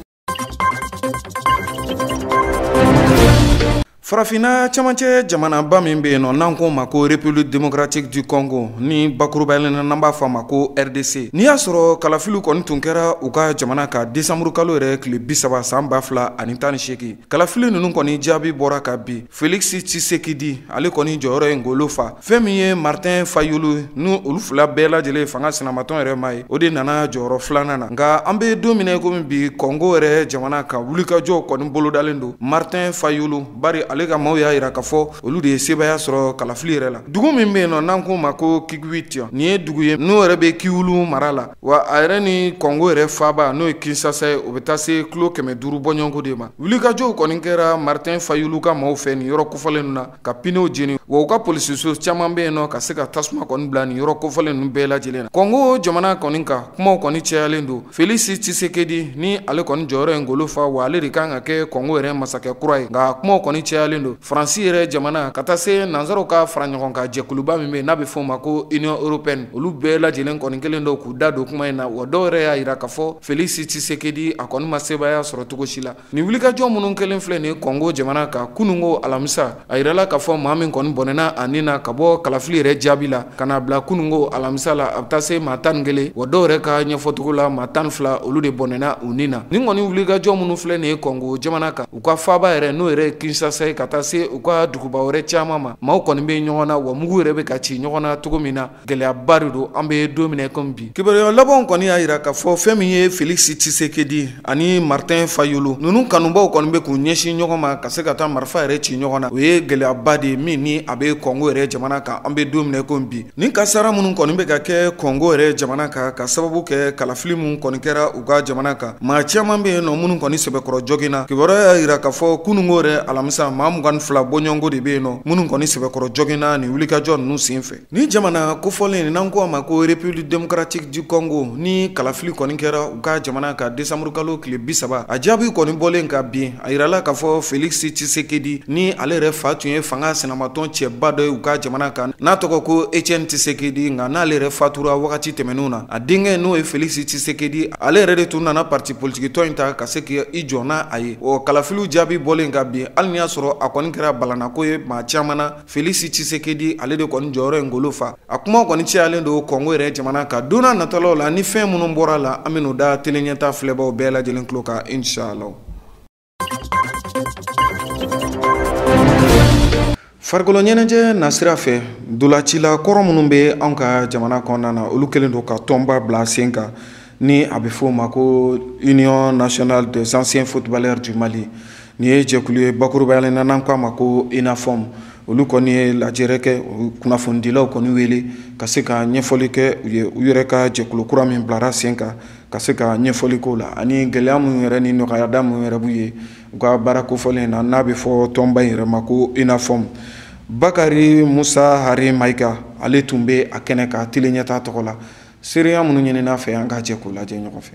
Farafinna camancɛ jamanaba min bɛ yen nɔ n'an k'o ma ko République démocratique du Congo ni bakurubaya la n'an b'a fɔ a ma ko RDC, n'i y'a sɔrɔ kalafiliw kɔni tun kɛra u ka jamana kan décembre kalo yɛrɛ tile 30 san 2018, kalafili ninnu kɔni jaabi bɔra ka bi. Félix Tshisekedi ale kɔni jɔyɔrɔ ye ngolo fa. Fɛn min ye Martin Fayulu ni olu fila bɛɛ lajɛlen fanga sinamatɔn yɛrɛ ma ye, o de nana jɔyɔrɔ filanan na. Nka an bɛ don min na komi bi, Congo yɛrɛ jamana kan wulikajɔw kɔni bolodalen don Martin Fayulu, bari ale ka maaw y'a yira k'a fɔ olu de ye sebaaya sɔrɔ kalafili yɛrɛ la. Dugu min bɛ yen nɔ n'an k'o ma ko Kikwit, nin ye dugu ye n'o yɛrɛ bɛ Kiwulu mara la, wa a yɛrɛ ni Congo yɛrɛ faaba n'o ye Kinshasa ye, o bɛ taa se kilo 500 bɔɲɔgɔnko de ma. Wulikajɔw kɔni kɛra Martin Fayulu ka maaw fɛ nin yɔrɔ kofɔlen ninnu na ka pinew jeni, wa u ka polisiso caman bɛ yen nɔ ka se ka tasuma kɔni bila nin yɔrɔ kofɔlen ninnu bɛɛ lajɛlen na. Congo jamana kɔni kan kumaw kɔni cayalen don. Félix Tshisekedi ni ale kɔni jɔyɔrɔ ye ngolo fa, wa ale de kan ka kɛ Congo yɛrɛ masakɛ kura ye, nka kumaw kɔni cayalen don. Faransi yɛrɛ jamana ka taa se nanzaraw ka fara ɲɔgɔn kan jɛkuluba min bɛ yen n'a bɛ f'o ma ko Union européenne, olu bɛɛ lajɛlen kɔni kelen don k'u da don kuma in na. Wa dɔw yɛrɛ y'a yira k'a fɔ Félix Tshisekedi a kɔni ma sebaaya sɔrɔ cogo si la. Nin wulikajɔ minnu kelen filɛ nin ye Congo jamana kan kununko alamisa, a yirala k'a fɔ maa min kɔni bɔnɛna a nin na ka bɔ kalafili yɛrɛ jaabi la ka na bila kununko alamisa la, a bɛ taa se maa 11, wa dɔw yɛrɛ ka ɲɛfɔcogo la maa 12 olu de bɔnɛna u nin na. Nin kɔni wulikajɔ minnu filɛ nin ye Congo jamana kan, u ka faaba yɛrɛ n'o yɛrɛ ye Kinshasa ye, ka taa se u ka duguba wɛrɛ caman ma, maaw kɔni bɛ ɲɔgɔn na, wa mugu yɛrɛ bɛ ka ci ɲɔgɔn na cogo min na, gɛlɛyaba de don an bɛ don min na komi bi. Kibaruya labanw kɔni y'a yira k'a fɔ fɛn min ye Félix Tshisekedi ani Martin Fayulu ninnu kanubaw kɔni bɛ k'u ɲɛsin ɲɔgɔn ma ka se ka taa marifa yɛrɛ ci ɲɔgɔn na, o ye gɛlɛyaba de ye min ni a bɛ Congo yɛrɛ jamana kan an bɛ don min na komi bi. Nin kasara minnu kɔni bɛ ka kɛ Congo yɛrɛ jamana kan ka sababu kɛ kalafili minnu kɔni kɛra u ka jamana kan, maa caman bɛ yen nɔ minnu kɔni sɛbɛkɔrɔ joginna. Kibaruya y'a yira k'a fɔ kununko yɛrɛ alamisa maa 22 bɔɲɔgɔnko de bɛ yen nɔ minnu kɔni sɛbɛkɔrɔ joginna nin wulikajɔ ninnu sen fɛ. Ni jamana kofɔlen n'an ko a ma ko République démocratique du Congo ni kalafili kɔni kɛra u ka jamana kan décembre kalo tile 30, a jaabi kɔni bɔlen ka bin, a yirala k'a fɔ Félix Tshisekedi ni ale yɛrɛ fa tun ye fanga sinamatɔn cɛba dɔ ye u ka jamana kan n'a tɔgɔ ko Etienne Tshisekedi, nka n'ale yɛrɛ fatura wagati tɛmɛnenw na, a denkɛ n'o ye Félix Tshisekedi ale yɛrɛ de tun nana parti politique tɔn in ta ka se k'i jɔ n'a a ye. O kalafiliw jaabi bɔlen ka bin, hali n'i y'a sɔrɔ a kɔni kɛra balanako ye maa caman na, Félix Tshisekedi ale de kɔni jɔyɔrɔ ye ngolo fa. A kumaw kɔni cayalen don Congo yɛrɛ jamana kan. Don n'a nataw la ni fɛn minnu bɔra la, an bɛn'o da télé ɲɛta filɛbaw bɛɛ lajɛlen tulo kan inshallah. Farikolo ɲɛnajɛ nasira fɛ, dolacila kɔrɔ minnu bɛ anw ka jamana kɔnɔna na, olu kɛlen don ka tɔnba bila sen kan ni a bɛ f'o ma ko Union nationale des anciens footballeurs du Mali. Nin ye jɛkulu ye bakurubaya la n'an k'a ma ko UNAFOM. Olu kɔni ye lajɛrɛ kɛ, kunnafonidilaw kɔni wele ka se ka ɲɛfɔli kɛ u ye u yɛrɛ ka jɛkulu kura min bilara sen kan ka se ka ɲɛfɔli k'o la, ani gɛlɛya minnu yɛrɛ ni nɔgɔyada minnu yɛrɛ b'u ye u ka baara kofɔlen na n'a bɛ fɔ tɔnba in yɛrɛ ma ko UNAFOM. Bakari Musa Hari Mayiga ale tun bɛ a kɛnɛ kan télé ɲɛta tɔgɔ la. Seereya minnu ɲinina fɛ, an ka jɛ k'o lajɛ ɲɔgɔn fɛ.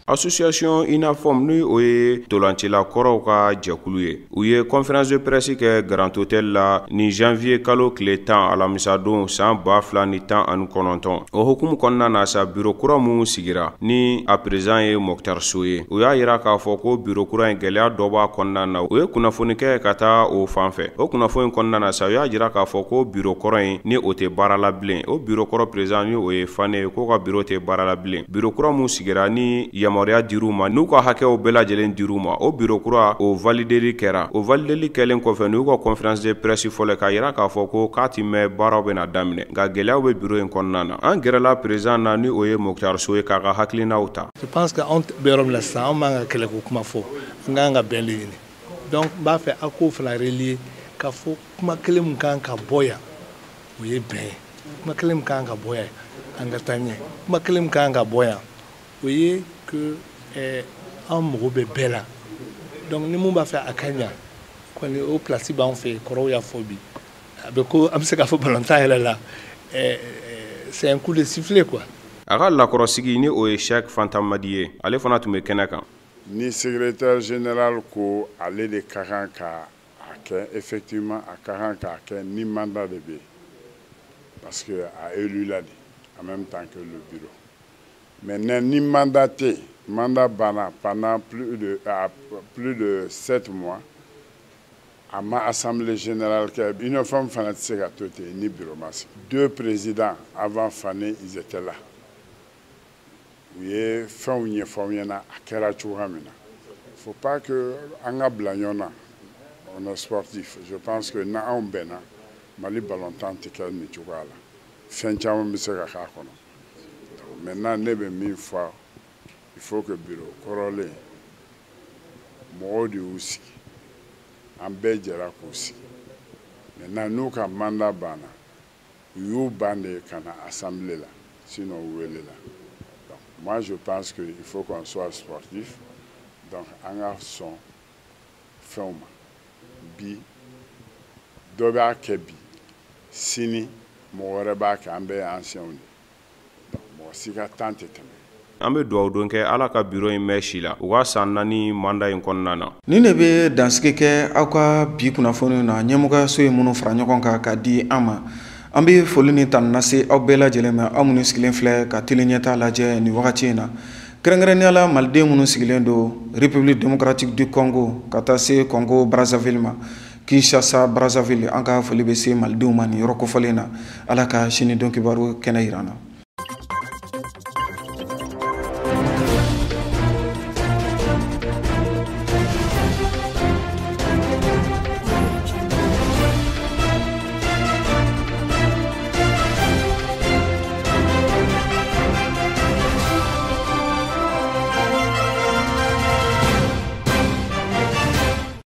Association UNAFOM, ni o ye tolancila kɔrɔw ka jɛkulu ye, u ye conférence de presse kɛ Grand Hôtel la ni janvier kalo tile 10, alamisadon, san 2019. O hukumu kɔnɔna na sa, bureau kura mun sigira ni a président ye Moctar Sow ye, u y'a yira k'a fɔ ko bureau kura in, gɛlɛya dɔ b'a kɔnɔna na. U ye kunnafoni kɛ ka taa o fan fɛ. O kunnafoni kɔnɔna na sa, u y'a jira k'a fɔ ko bureau kɔrɔ in, ni o tɛ baara la bilen. O bureau kɔrɔ président, ni o ye Fane ye, k'o ka bureau tɛ baara la bilen. Bureau kura mun sigira, ni yamaruya dir'u ma, n'u ka hakɛw bɛɛ lajɛlen dir'u ma, o bureau kura, o valideli kɛra. O valideli kɛlen kɔfɛ, n'u ka conférence de presse fɔlɔ k'a yira k'a fɔ ko k'a ti mɛn, baaraw bɛna daminɛ, nka gɛlɛyaw bɛ bureau in kɔnɔna na. An gɛrɛla président na, ni o ye Moctar Sow ye, k'a ka hakilinaw ta. Je pense que anw bɛ yɔrɔ min na sisan, anw man ka kɛlɛko kuma fɔ, an kan ka bɛn de ɲini. Donc n b'a fɛ aw k'o fana relier k'a fɔ kuma kelen min kan ka bɔ yan, o ye bɛn ye. Kuma kelen min kan ka bɔ yan, an ka taa ɲɛ. Kuma kelen min kan ka bɔ yan, o ye que an mago bɛ bɛɛ la. Donc ni mun b'a fɛ a ka ɲa kɔni, o place b'an fɛ yen. Kɔrɔw y'a fɔ bi, a bɛ ko an bɛ se k'a fɔ balontan yɛrɛ la, c'est un coup de sifflet, quoi. A ka lakɔrɔsigi, ni o ye Cheikh Fantamadi ye, ale fana tun bɛ kɛnɛ kan. Ni secrétaire général ko ale de ka kan ka a kɛ, effectivement a ka kan k'a kɛ ni mandat de bɛ yen, parce que a élu la de en même temps que le bureau. Maintenant, ni mandat tɛ yen, mandat banna pendant plus de 7 mois, a ma assemblée générale kɛ, UNAFOM fana tɛ se ka to ten ni bureau ma sigi. Deux présidents avant Fane, ils étaient là, u ye fɛnw ɲɛfɔ aw ɲɛna a kɛra cogoya min na. Faut pas que an ka bila ɲɔgɔn na, on est sportif. Je pense que n'anw bɛnna, Mali balontan tɛ kɛ nin cogoya la, fɛn caman bɛ se ka k'a kɔnɔ. Maintenant, ne bɛ min fɔ, il faut que bureau kɔrɔlen, mɔgɔw de y'u sigi, an bɛɛ jɛra k'u sigi. Maintenant, n'u ka mandat banna, u y'u ban de ka na assemblée la, sinon u welela. Donc moi, je pense que il faut qu'on soit sportif. Donc an ka sɔn fɛnw ma. Bi dɔ b'a kɛ bi, sini mɔgɔ wɛrɛ b'a kɛ, an bɛɛ ye anciens de ye. Donc mɔgɔ si ka temps tɛ tɛmɛ. An bɛ dugawu don kɛ, Ala ka bureau in mɛn si la, u ka san 4 mandat in kɔnɔna na. Nin de bɛ dansigi kɛ aw ka bi kunnafoniw na, ɲɛmɔgɔyaso ye minnu fara ɲɔgɔn kan ka di an ma. An bɛ foli ni tanu lase aw bɛɛ lajɛlen ma, aw minnu sigilen filɛ ka télé ɲɛta lajɛ nin wagati in na, kɛrɛnkɛrɛnnenya la maliden minnu sigilen don République démocratique du Congo ka taa se Congo Brazzaville ma, Kinshasa, Brazzaville. An ka foli bɛ se malidenw ma nin yɔrɔ kofɔlen na. Ala ka sini don kibaru kɛnɛ yira an na.